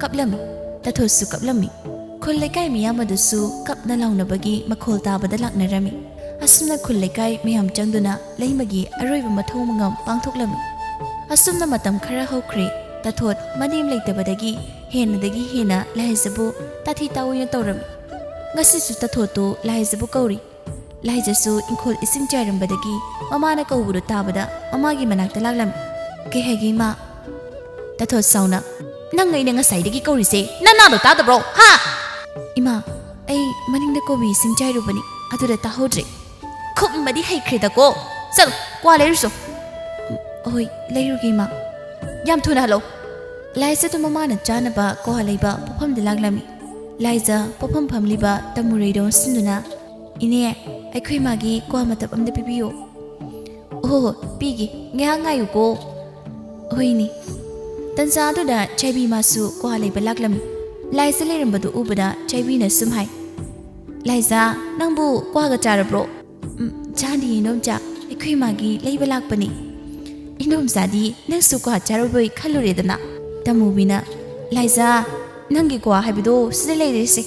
ꯀꯞꯂꯝꯃꯤ꯫ ꯇꯥꯊꯣꯠꯁꯨ ꯀꯞꯂꯝꯃꯤ꯫ ꯈꯨꯜ ꯂꯩꯀꯥꯏ ꯃꯤꯌꯥꯝ ꯑꯗꯨꯁꯨ ꯀꯞꯅ ꯂꯥꯎꯅꯕꯒꯤ ꯃꯈꯣꯜ ꯇꯥꯕꯗ ꯂꯥꯛꯅꯔꯝꯃꯤ꯫ ꯑꯁꯨꯝꯅ ꯈꯨꯜ ꯂꯩꯀꯥꯏ ꯃꯌꯥꯝ ꯆꯪꯗꯨꯅ ꯂꯩꯃꯒꯤ ꯑꯔꯣꯏꯕ ꯃꯊꯧ ꯃꯉꯝ ꯄꯥꯡꯊꯣꯛꯂꯝꯃꯤ꯫ ꯑꯁꯨꯝꯅ ꯃꯇꯝ ꯈꯔ ꯍꯧꯈ꯭ꯔꯦ꯫ ꯇꯥꯊꯣꯠ ꯃꯅꯦꯝ ꯂꯩꯇꯕꯗꯒꯤ ꯍꯦꯟꯅꯗꯒꯤ ꯍꯦꯟꯅ ꯂꯥꯏꯖꯕꯨ ꯇꯥꯊꯤ ꯇꯥꯑꯣꯏꯅ ꯇꯧꯔꯝꯃꯤ꯫ ꯉꯁꯤꯁꯨ ꯇꯥꯊꯣꯠꯇꯨ ꯂꯥꯏꯖꯕꯨ ꯀꯧꯔꯤ꯫ ꯂꯥꯏꯖꯁꯨ ꯏꯪꯈꯣꯜ ꯏꯁꯤꯡ ꯆꯥꯏꯔꯝꯕꯗꯒꯤ ꯃꯃꯥꯅ ꯀꯧꯕꯗꯨ ꯇꯥꯕꯗ ꯃꯃꯥꯒꯤ ꯃꯅꯥꯛꯇ ꯂꯥꯛꯂꯝꯃꯤ꯫ "ꯀꯩ ꯍꯥꯏꯒꯦ ꯏꯃꯥ?" ꯇꯥꯊꯣꯠ ꯁꯥꯎꯅ, "ꯅꯪ ꯑꯩꯅ ꯉꯁꯥꯏꯗꯒꯤ ꯀꯧꯔꯤꯁꯦ ꯅꯅꯥꯗꯣ ꯇꯥꯗꯕ꯭ꯔꯣ? ꯍꯥ?" "ꯏꯃꯥ, ꯑꯩ ꯃꯅꯤꯡꯗ ꯀꯣꯕꯤ ꯏꯁꯤꯡ ꯆꯥꯏꯔꯨꯕꯅꯤ, ꯑꯗꯨꯗ ꯇꯥꯍꯧꯗ꯭ꯔꯦ꯫" "ꯈꯨꯝꯕꯗꯤ ꯍꯩꯈ꯭ꯔꯦꯗꯀꯣ꯫ ꯆꯠꯂꯣ, ꯀ꯭ꯋꯥ ꯂꯩꯔꯨꯆꯣ꯫" "ꯍꯣꯏ, ꯂꯩꯔꯨꯒꯦ ꯏꯃꯥ꯫" "ꯌꯥꯝ ꯊꯨꯅ ꯍꯜꯂꯣ꯫" ꯂꯥꯏꯖꯗꯨ ꯃꯃꯥꯅ ꯆꯥꯅꯕ ꯀ꯭ꯋꯥ ꯂꯩꯕ ꯄꯣꯠꯐꯝꯗ ꯂꯥꯛꯂꯝꯃꯤ꯫ ꯂꯥꯏꯖ ꯄꯣꯠꯐꯝ ꯐꯝꯂꯤꯕ ꯇꯃꯨꯔꯩꯗ ꯑꯣꯟꯁꯤꯟꯗꯨꯅ, "ꯏꯅꯦ, ꯑꯩꯈꯣꯏ ꯃꯥꯒꯤ ꯀ꯭ꯋꯥ ꯃꯇꯞ ꯑꯝꯗ ꯄꯤꯕꯤꯌꯨ꯫" "ꯑꯣꯍꯣ, ꯄꯤꯒꯦ, ꯉꯥꯏꯍꯥꯛ ꯉꯥꯏꯌꯨꯀꯣ꯫" "ꯍꯣꯏꯅꯦ꯫" ꯇꯟꯖꯥ ꯑꯗꯨꯗ ꯆꯥꯏꯕꯤ ꯃꯥꯁꯨ ꯀ꯭ꯋꯥ ꯂꯩꯕ ꯂꯥꯛꯂꯝꯃꯤ꯫ ꯂꯥꯏꯖ ꯂꯩꯔꯝꯕꯗꯨ ꯎꯕꯗ ꯆꯥꯏꯕꯤꯅ ꯁꯨꯝ ꯍꯥꯏ, "ꯂꯥꯏꯖ, ꯅꯪꯕꯨ ꯀ꯭ꯋꯥꯒ ꯆꯥꯔꯕ꯭ꯔꯣ?" "ꯎꯝ, ꯆꯥꯗꯤꯌꯦ ꯏꯅꯣꯝꯆꯥ, ꯑꯩꯈꯣꯏ ꯃꯥꯒꯤ ꯂꯩꯕ ꯂꯥꯛꯄꯅꯤ꯫" "ꯏꯅꯣꯝꯆꯥꯗꯤ ꯅꯪꯁꯨ ꯀ꯭ꯋꯥ ꯆꯥꯔꯨꯕꯩ ꯈꯜꯂꯨꯔꯦꯗꯅ꯫" ꯇꯃꯨꯕꯤꯅ, "ꯂꯥꯏꯖ, ꯅꯪꯒꯤ ꯀ꯭ꯋꯥ ꯍꯥꯏꯕꯗꯣ ꯁꯤꯗ ꯂꯩꯔꯦꯁꯦ꯫"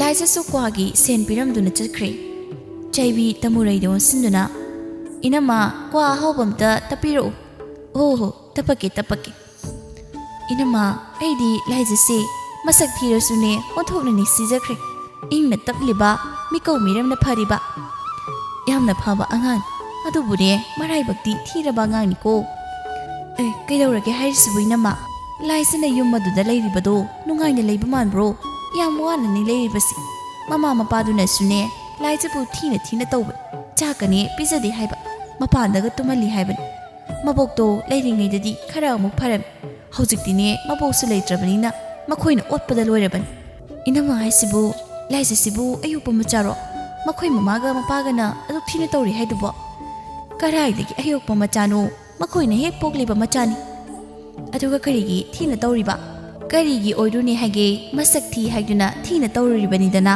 ꯂꯥꯏꯖꯁꯨ ꯀ꯭ꯋꯥꯒꯤ ꯁꯦꯟ ꯄꯤꯔꯝꯗꯨꯅ ꯆꯠꯈ꯭ꯔꯦ꯫ ꯆꯥꯏꯕꯤ ꯇꯃꯨꯔꯩꯗ ꯑꯣꯟꯁꯤꯟꯗꯨꯅ, "ꯏꯅꯝꯃ, ꯀ꯭ꯋꯥ ꯑꯍꯥꯎꯕ ꯑꯝꯇ ꯇꯞꯄꯤꯔꯛꯎ꯫" "ꯍꯣ ꯍꯣ, ꯇꯞꯄꯛꯀꯦ, ꯇꯞꯄꯛꯀꯦ꯫" "ꯏꯅꯝꯃ, ꯑꯩꯗꯤ ꯂꯥꯏꯖꯁꯦ ꯃꯁꯛ ꯊꯤꯔꯁꯨꯅꯦ ꯑꯣꯟꯊꯣꯛꯅ ꯅꯨꯡꯁꯤꯖꯈ꯭ꯔꯦ꯫ ꯏꯪꯅ ꯇꯞꯂꯤꯕ, ꯃꯤꯀꯧ ꯃꯤꯔꯝꯅ ꯐꯔꯤꯕ꯫ ꯌꯥꯝꯅ ꯐꯕ ꯑꯉꯥꯡ꯫ ꯑꯗꯨꯕꯨꯅꯦ, ꯃꯔꯥꯏꯕꯛꯇꯤ ꯊꯤꯔꯕ ꯑꯉꯥꯡꯅꯤꯀꯣ꯫" "ꯑꯦ, ꯀꯩꯗꯧꯔꯒꯦ ꯍꯥꯏꯔꯤꯁꯤꯕꯨ ꯏꯅꯝꯃ? ꯂꯥꯏꯖꯅ ꯌꯨꯝ ꯑꯗꯨꯗ ꯂꯩꯔꯤꯕꯗꯣ ꯅꯨꯡꯉꯥꯏꯅ ꯂꯩꯕ ꯃꯥꯟꯕ꯭ꯔꯣ? ꯌꯥꯝ ꯋꯥꯅꯅꯤ ꯂꯩꯔꯤꯕꯁꯦ꯫ ꯃꯃꯥ ꯃꯄꯥꯗꯨꯅꯁꯨꯅꯦ, ꯂꯥꯏꯖꯕꯨ ꯊꯤꯅ ꯊꯤꯅ ꯇꯧꯕꯅꯤ꯫ ꯆꯥꯛꯀꯅꯦ ꯄꯤꯖꯗꯦ ꯍꯥꯏꯕ, ꯃꯄꯥꯟꯗꯒ ꯇꯨꯝꯍꯜꯂꯤ ꯍꯥꯏꯕꯅꯤ꯫ ꯃꯕꯣꯛꯇꯣ ꯂꯩꯔꯤꯉꯩꯗꯗꯤ ꯈꯔ ꯑꯃꯨꯛ ꯐꯔꯝꯃꯤ꯫ ꯍꯧꯖꯤꯛꯇꯤꯅꯦ, ꯃꯕꯣꯛꯁꯨ ꯂꯩꯇ꯭ꯔꯕꯅꯤꯅ ꯃꯈꯣꯏꯅ ꯑꯣꯠꯄꯗ ꯂꯣꯏꯔꯕꯅꯤ꯫ "ꯏꯅꯝꯃ ꯍꯥꯏꯁꯤꯕꯨ, ꯂꯥꯏꯖꯁꯤꯕꯨ ꯑꯌꯣꯛꯄ ꯃꯆꯥꯔꯣ? ꯃꯈꯣꯏ ꯃꯃꯥꯒ ꯃꯄꯥꯒꯅ ꯑꯗꯨꯛ ꯊꯤꯅ ꯇꯧꯔꯤ ꯍꯥꯏꯗꯨꯕꯣ? ꯀꯗꯥꯏꯗꯒꯤ ꯑꯌꯣꯛꯄ ꯃꯆꯥꯅꯣ? ꯃꯈꯣꯏꯅ ꯍꯦꯛ ꯄꯣꯛꯂꯤꯕ ꯃꯆꯥꯅꯤ꯫ ꯑꯗꯨꯒ ꯀꯔꯤꯒꯤ ꯊꯤꯅ ꯇꯧꯔꯤꯕ? ꯀꯔꯤꯒꯤ ꯑꯣꯏꯔꯨꯅꯤ ꯍꯥꯏꯒꯦ? ꯃꯁꯛ ꯊꯤ ꯍꯥꯏꯗꯨꯅ ꯊꯤꯅ ꯇꯧꯔꯨꯔꯤꯕꯅꯤꯗꯅ꯫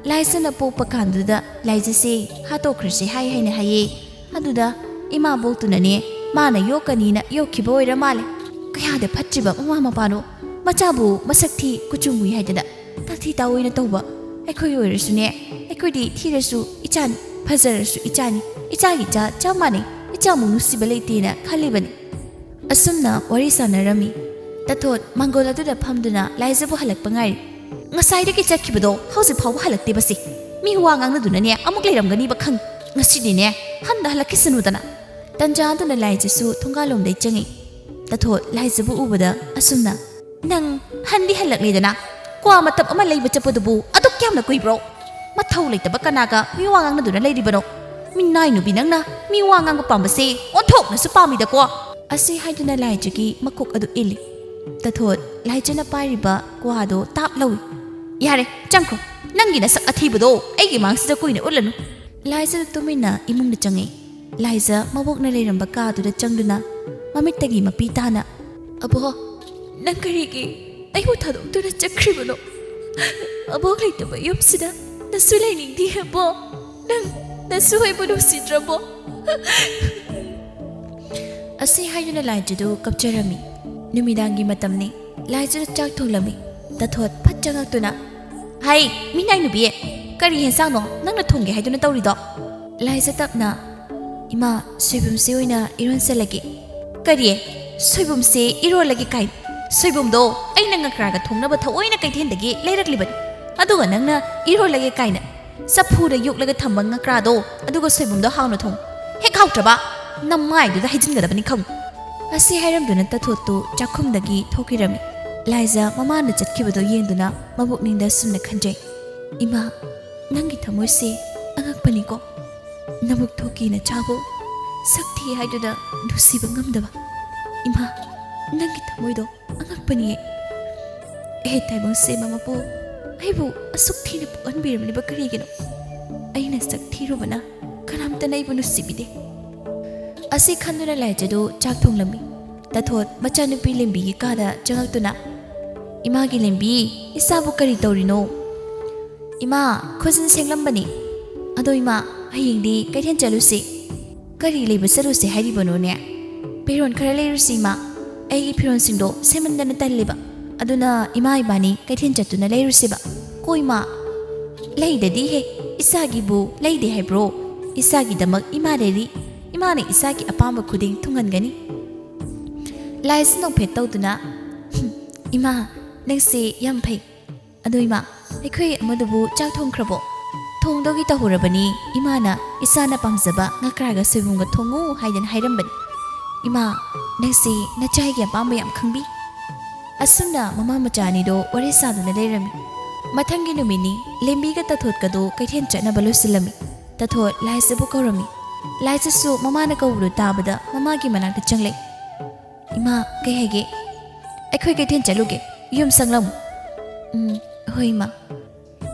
ꯂꯥꯏꯖꯅ ꯄꯣꯛꯄ ꯀꯥꯟꯗꯨꯗ ꯂꯥꯏꯖꯁꯦ ꯍꯥꯠꯇꯣꯛꯈ꯭ꯔꯁꯦ ꯍꯥꯏ ꯍꯥꯏꯅ ꯍꯥꯏꯌꯦ꯫ ꯑꯗꯨꯗ ꯏꯃꯥꯕꯣꯛꯇꯨꯅꯅꯦ, ꯃꯥꯅ ꯌꯣꯛꯀꯅꯤꯅ ꯌꯣꯛꯈꯤꯕ ꯑꯣꯏꯔ ꯃꯥꯜꯂꯦ꯫ ꯀꯌꯥꯗ ꯐꯠꯇ꯭ꯔꯤꯕ ꯃꯃꯥ ꯃꯄꯥꯅꯣ! ꯃꯆꯥꯕꯨ ꯃꯁꯛ ꯊꯤ, ꯀꯨꯆꯨ ꯃꯨꯏ ꯍꯥꯏꯗꯅ ꯇꯥꯊꯤ ꯇꯥꯑꯣꯏꯅ ꯇꯧꯕ꯫ ꯑꯩꯈꯣꯏ ꯑꯣꯏꯔꯁꯨꯅꯦ, ꯑꯩꯈꯣꯏꯗꯤ ꯊꯤꯔꯁꯨ ꯏꯆꯥꯅꯤ, ꯐꯖꯔꯁꯨ ꯏꯆꯥꯅꯤ, ꯏꯆꯥꯒꯤ ꯏꯆꯥ ꯆꯞ ꯃꯥꯟꯅꯩ, ꯏꯆꯥꯃꯨꯛ ꯅꯨꯡꯁꯤꯕ ꯂꯩꯇꯦꯅ ꯈꯜꯂꯤꯕꯅꯤ"꯫ ꯑꯁꯨꯝꯅ ꯋꯥꯔꯤ ꯁꯥꯟꯅꯔꯝꯃꯤ꯫ ꯇꯥꯊꯣꯠ ꯃꯥꯡꯒꯣꯜ ꯑꯗꯨꯗ ꯐꯝꯗꯨꯅ ꯂꯥꯏꯖꯕꯨ ꯍꯜꯂꯛꯄ ꯉꯥꯏꯔꯤ꯫ "ꯉꯁꯥꯏꯗꯒꯤ ꯆꯠꯈꯤꯕꯗꯣ ꯍꯧꯖꯤꯛ ꯐꯥꯎꯕ ꯍꯜꯂꯛꯇꯦꯕꯁꯤ꯫ ꯃꯤ ꯋꯥ ꯉꯥꯡꯅꯗꯨꯅꯅꯦ ꯑꯃꯨꯛ ꯂꯩꯔꯝꯒꯅꯤꯕ ꯈꯪ꯫ ꯉꯁꯤꯗꯤꯅꯦ ꯍꯟꯗ ꯍꯜꯂꯛꯈꯤꯁꯅꯨꯗꯅ"꯫ ꯇꯟꯖꯥ ꯑꯗꯨꯅ ꯂꯥꯏꯖꯁꯨ ꯊꯣꯡꯒꯥꯜꯂꯣꯝꯗꯩ ꯆꯪꯉꯤ꯫ ꯇꯥꯊꯣꯠ ꯂꯥꯏꯖꯕꯨ ꯎꯕꯗ ꯑꯁꯨꯝꯅ, "ꯅꯪ ꯍꯟꯗꯤ ꯍꯜꯂꯛꯂꯦꯗꯅ, ꯀ꯭ꯋꯥ ꯃꯇꯞ ꯑꯃ ꯂꯩꯕ ꯆꯠꯄꯗꯨꯕꯨ ꯑꯗꯨꯛ ꯌꯥꯝꯅ ꯀꯨꯏꯕ꯭ꯔꯣ? ꯃꯊꯧ ꯂꯩꯇꯕ ꯀꯅꯥꯒ ꯃꯤ ꯋꯥ ꯉꯥꯡꯅꯗꯨꯅ ꯂꯩꯔꯤꯕꯅꯣ? ꯃꯤꯅꯥꯏ ꯅꯨꯄꯤ ꯅꯪꯅ ꯃꯤ ꯋꯥ ꯉꯥꯡꯕ ꯄꯥꯝꯕꯁꯦ ꯑꯣꯟꯊꯣꯛꯅꯁꯨ ꯄꯥꯝꯃꯤꯗꯀꯣ"꯫ ꯑꯁꯤ ꯍꯥꯏꯗꯨꯅ ꯂꯥꯏꯖꯒꯤ ꯃꯀꯣꯛ ꯑꯗꯨ ꯏꯜꯂꯤ꯫ ꯇꯥꯊꯣꯠ ꯂꯥꯏꯖꯅ ꯄꯥꯏꯔꯤꯕ ꯀ꯭ꯋꯥꯗꯣ ꯇꯥꯞ ꯂꯧꯏ꯫ "ꯌꯥꯔꯦ, ꯆꯪꯈ꯭ꯔꯣ꯫ ꯅꯪꯒꯤ ꯅꯁꯛ ꯑꯊꯤꯕꯗꯣ ꯑꯩꯒꯤ ꯃꯥꯡꯁꯤꯗ ꯀꯨꯏꯅ ꯎꯠꯂꯅꯨ"꯫ ꯂꯥꯏꯖꯗ ꯇꯨꯃꯤꯟꯅ ꯏꯃꯨꯡꯗ ꯆꯪꯉꯤ꯫ ꯂꯥꯏꯖ ꯃꯕꯣꯛꯅ ꯂꯩꯔꯝꯕ ꯀꯥꯗꯨꯗ ꯆꯪꯗꯨꯅ ꯃꯃꯤꯠꯇꯒꯤ ꯃꯄꯤ ꯇꯥꯅ, "ꯑꯕꯣ, ꯅꯪ ꯀꯔꯤꯒꯤ ꯑꯩꯕꯨ ꯊꯥꯗꯣꯛꯇꯨꯅ ꯆꯠꯈ꯭ꯔꯤꯕꯅꯣ? ꯑꯕꯣꯛ ꯂꯩꯇꯕ ꯌꯨꯝꯁꯤꯗ ꯅꯁꯨ ꯂꯩꯅꯤꯡꯗꯦ ꯑꯕꯣ? ꯅꯪ ꯅꯁꯨ ꯑꯩꯕꯨ ꯅꯨꯡꯁꯤꯗ꯭ꯔꯕꯣ?" ꯑꯁꯤ ꯍꯥꯏꯗꯨꯅ ꯂꯥꯏꯖꯗꯨ ꯀꯞꯆꯔꯝꯃꯤ꯫ ꯅꯨꯃꯤꯗꯥꯡꯒꯤ ꯃꯇꯝꯅꯤ꯫ ꯂꯥꯏꯖꯗ ꯆꯥꯛ ꯊꯣꯡꯂꯝꯃꯤ꯫ ꯇꯥꯊꯣꯠ ꯐꯠ ꯆꯪꯉꯛꯇꯨꯅ, "ꯍꯩ, ꯃꯤꯅꯥꯏ ꯅꯨꯄꯤ, ꯀꯔꯤ ꯍꯦꯟꯁꯥꯡꯅꯣ ꯅꯪꯅ ꯊꯣꯡꯒꯦ ꯍꯥꯏꯗꯨꯅ ꯇꯧꯔꯤꯗꯣ?" ꯂꯥꯏꯖ ꯇꯞꯅ, "ꯏꯃꯥ, ꯁꯣꯏꯕꯨꯝꯁꯦ ꯑꯣꯏꯅ ꯏꯔꯣꯟꯁꯜꯂꯒꯦ"꯫ "ꯀꯔꯤ? ꯁꯣꯏꯕꯨꯝꯁꯦ ꯏꯔꯣꯜꯂꯒꯦ ꯀꯥꯏꯅ? ꯁꯣꯏꯕꯨꯝꯗꯣ ꯑꯩꯅ ꯉꯀ꯭ꯔꯥꯒ ꯊꯣꯡꯅꯕ ꯊꯑꯣꯏꯅ ꯀꯩꯊꯦꯜꯗꯒꯤ ꯂꯩꯔꯛꯂꯤꯕꯅꯤ꯫ ꯑꯗꯨꯒ ꯅꯪꯅ ꯏꯔꯣꯜꯂꯒꯦ ꯀꯥꯏꯅ? ꯆꯐꯨꯗ ꯌꯣꯛꯂꯒ ꯊꯝꯕ ꯉꯀ꯭ꯔꯥꯗꯣ, ꯑꯗꯨꯒ ꯁꯣꯏꯕꯨꯝꯗꯣ ꯍꯥꯎꯅ ꯊꯣꯡ꯫ ꯍꯦꯛ ꯍꯥꯎꯇ꯭ꯔꯕ, ꯅꯃꯥꯏꯗꯨꯗ ꯍꯩꯖꯤꯟꯒꯗꯕꯅꯤ ꯈꯪꯉꯨ"꯫ ꯑꯁꯤ ꯍꯥꯏꯔꯝꯗꯨꯅ ꯇꯥꯊꯣꯠꯇꯨ ꯆꯥꯛꯈꯨꯝꯗꯒꯤ ꯊꯣꯛꯈꯤꯔꯝꯃꯤ꯫ ꯂꯥꯏꯖ ꯃꯃꯥꯅ ꯆꯠꯈꯤꯕꯗꯣ ꯌꯦꯡꯗꯨꯅ ꯃꯕꯨꯛꯅꯤꯡꯗ ꯁꯨꯝꯅ ꯈꯟꯖꯩ, "ꯏꯃꯥ, ꯅꯪꯒꯤ ꯊꯃꯣꯏꯁꯦ ꯑꯉꯛꯄꯅꯤꯀꯣ꯫ ꯅꯕꯨꯛ ꯊꯣꯛꯀꯤꯅ ꯆꯥꯕꯧ ꯁꯛ ꯊꯤ ꯍꯥꯏꯗꯨꯅ ꯅꯨꯡꯁꯤꯕ ꯉꯝꯗꯕ꯫ ꯏꯃꯥ, ꯅꯪꯒꯤ ꯊꯃꯣꯏꯗꯣ ꯑꯉꯛꯄꯅꯤꯌꯦ"꯫ ꯍꯦ ꯇꯥꯏꯕꯪ ꯁꯦꯝꯕ ꯃꯄꯨ, ꯑꯩꯕꯨ ꯑꯁꯨꯛ ꯊꯤꯅ ꯄꯣꯛꯍꯟꯕꯤꯔꯝꯂꯤꯕ ꯀꯔꯤꯒꯤꯅꯣ? ꯑꯩꯅ ꯁꯛ ꯊꯤꯔꯨꯕꯅ ꯀꯅꯥꯝꯇꯅ ꯑꯩꯕꯨ ꯅꯨꯡꯁꯤꯕꯤꯗꯦ꯫ ꯑꯁꯤ ꯈꯟꯗꯨꯅ ꯂꯥꯏꯖꯗꯨ ꯆꯥꯛ ꯊꯣꯡꯂꯝꯃꯤ꯫ ꯇꯥꯊꯣꯠ ꯃꯆꯥꯅꯨꯄꯤ ꯂꯦꯝꯕꯤꯒꯤ ꯀꯥꯗ ꯆꯪꯉꯛꯇꯨꯅ, "ꯏꯃꯥꯒꯤ ꯂꯦꯝꯕꯤ, ꯏꯆꯥꯕꯨ ꯀꯔꯤ ꯇꯧꯔꯤꯅꯣ?" "ꯏꯃꯥ, ꯈꯨꯖꯤꯟ ꯁꯦꯡꯂꯝꯕꯅꯤ꯫ ꯑꯗꯣ ꯏꯃꯥ, ꯍꯌꯦꯡꯗꯤ ꯀꯩꯊꯦꯜ ꯆꯠꯂꯨꯁꯤ꯫" "ꯀꯔꯤ ꯂꯩꯕ ꯆꯠꯂꯨꯁꯤ ꯍꯥꯏꯔꯤꯕꯅꯣꯅꯦ?" "ꯐꯤꯔꯣꯜ ꯈꯔ ꯂꯩꯔꯨꯁꯤ ꯏꯃꯥ꯫ ꯑꯩꯒꯤ ꯐꯤꯔꯣꯜꯁꯤꯡꯗꯣ ꯁꯦꯝꯃꯟꯗꯅ ꯇꯜꯂꯦꯕ꯫ ꯑꯗꯨꯅ ꯏꯃꯥ ꯏꯕꯥꯅꯤ ꯀꯩꯊꯦꯜ ꯆꯠꯇꯨꯅ ꯂꯩꯔꯨꯁꯤꯕ꯫ ꯀꯣ ꯏꯃꯥ?" "ꯂꯩꯗꯗꯤ ꯍꯦ, ꯏꯆꯥꯒꯤꯕꯨ ꯂꯩꯗꯦ ꯍꯥꯏꯕ꯭ꯔꯣ? ꯏꯆꯥꯒꯤꯗꯃꯛ ꯏꯃꯥ ꯂꯩꯔꯤ꯫ ꯏꯃꯥꯅ ꯏꯆꯥꯒꯤ ꯑꯄꯥꯝꯕ ꯈꯨꯗꯤꯡ ꯊꯨꯡꯍꯟꯒꯅꯤ꯫" ꯂꯥꯏꯁꯤ ꯅꯣꯛꯐꯦꯠ ꯇꯧꯗꯨꯅ, "ꯍꯨꯝ, ꯏꯃꯥ, ꯅꯪꯁꯦ ꯌꯥꯝ ꯐꯩ꯫ ꯑꯗꯣ ꯏꯃꯥ, ꯑꯩꯈꯣꯏ ꯑꯃꯗꯨꯕꯨ ꯆꯥꯛ ꯊꯣꯡꯈ꯭ꯔꯕꯣ?" "ꯊꯣꯡꯗꯧꯒꯤ ꯇꯧꯍꯧꯔꯕꯅꯤ꯫ ꯏꯃꯥꯅ ꯏꯆꯥꯅ ꯄꯥꯝꯖꯕ ꯉꯀ꯭ꯔꯥꯒ ꯁꯣꯏꯕꯨꯝꯒ ꯊꯣꯡꯉꯨ ꯍꯥꯏꯗꯅ ꯍꯥꯏꯔꯝꯕꯅꯤ꯫ ꯏꯃꯥ, ꯅꯪꯁꯤ ꯅꯆꯥꯒꯤ ꯑꯄꯥꯝꯕ ꯌꯥꯝ ꯈꯪꯕꯤ꯫" ꯑꯁꯨꯝꯅ ꯃꯃꯥ ꯃꯆꯥ ꯑꯅꯤꯗꯣ ꯋꯥꯔꯤ ꯁꯥꯗꯨꯅ ꯂꯩꯔꯝꯃꯤ꯫ ꯃꯊꯪꯒꯤ ꯅꯨꯃꯤꯠꯅꯤ꯫ ꯂꯦꯝꯕꯤꯒ ꯇꯥꯊꯣꯠꯀꯗꯣ ꯀꯩꯊꯦꯜ ꯆꯠꯅꯕ ꯂꯣꯏꯁꯤꯜꯂꯝꯃꯤ꯫ ꯇꯥꯊꯣꯠ ꯂꯥꯏꯖꯕꯨ ꯀꯧꯔꯝꯃꯤ꯫ ꯂꯥꯏꯖꯁꯨ ꯃꯃꯥꯅ ꯀꯧꯕꯗꯨ ꯇꯥꯕꯗ ꯃꯃꯥꯒꯤ ꯃꯅꯥꯛꯇ ꯆꯪꯂꯛꯏ꯫ "ꯏꯃꯥ, ꯀꯩ ꯍꯥꯏꯒꯦ?" "ꯑꯩꯈꯣꯏ ꯀꯩꯊꯦꯜ ꯆꯠꯂꯨꯒꯦ꯫ ꯌꯨꯝ ꯁꯪꯂꯝꯃꯨ꯫" "ꯎꯝ, ꯍꯣꯏ ꯏꯃꯥ꯫"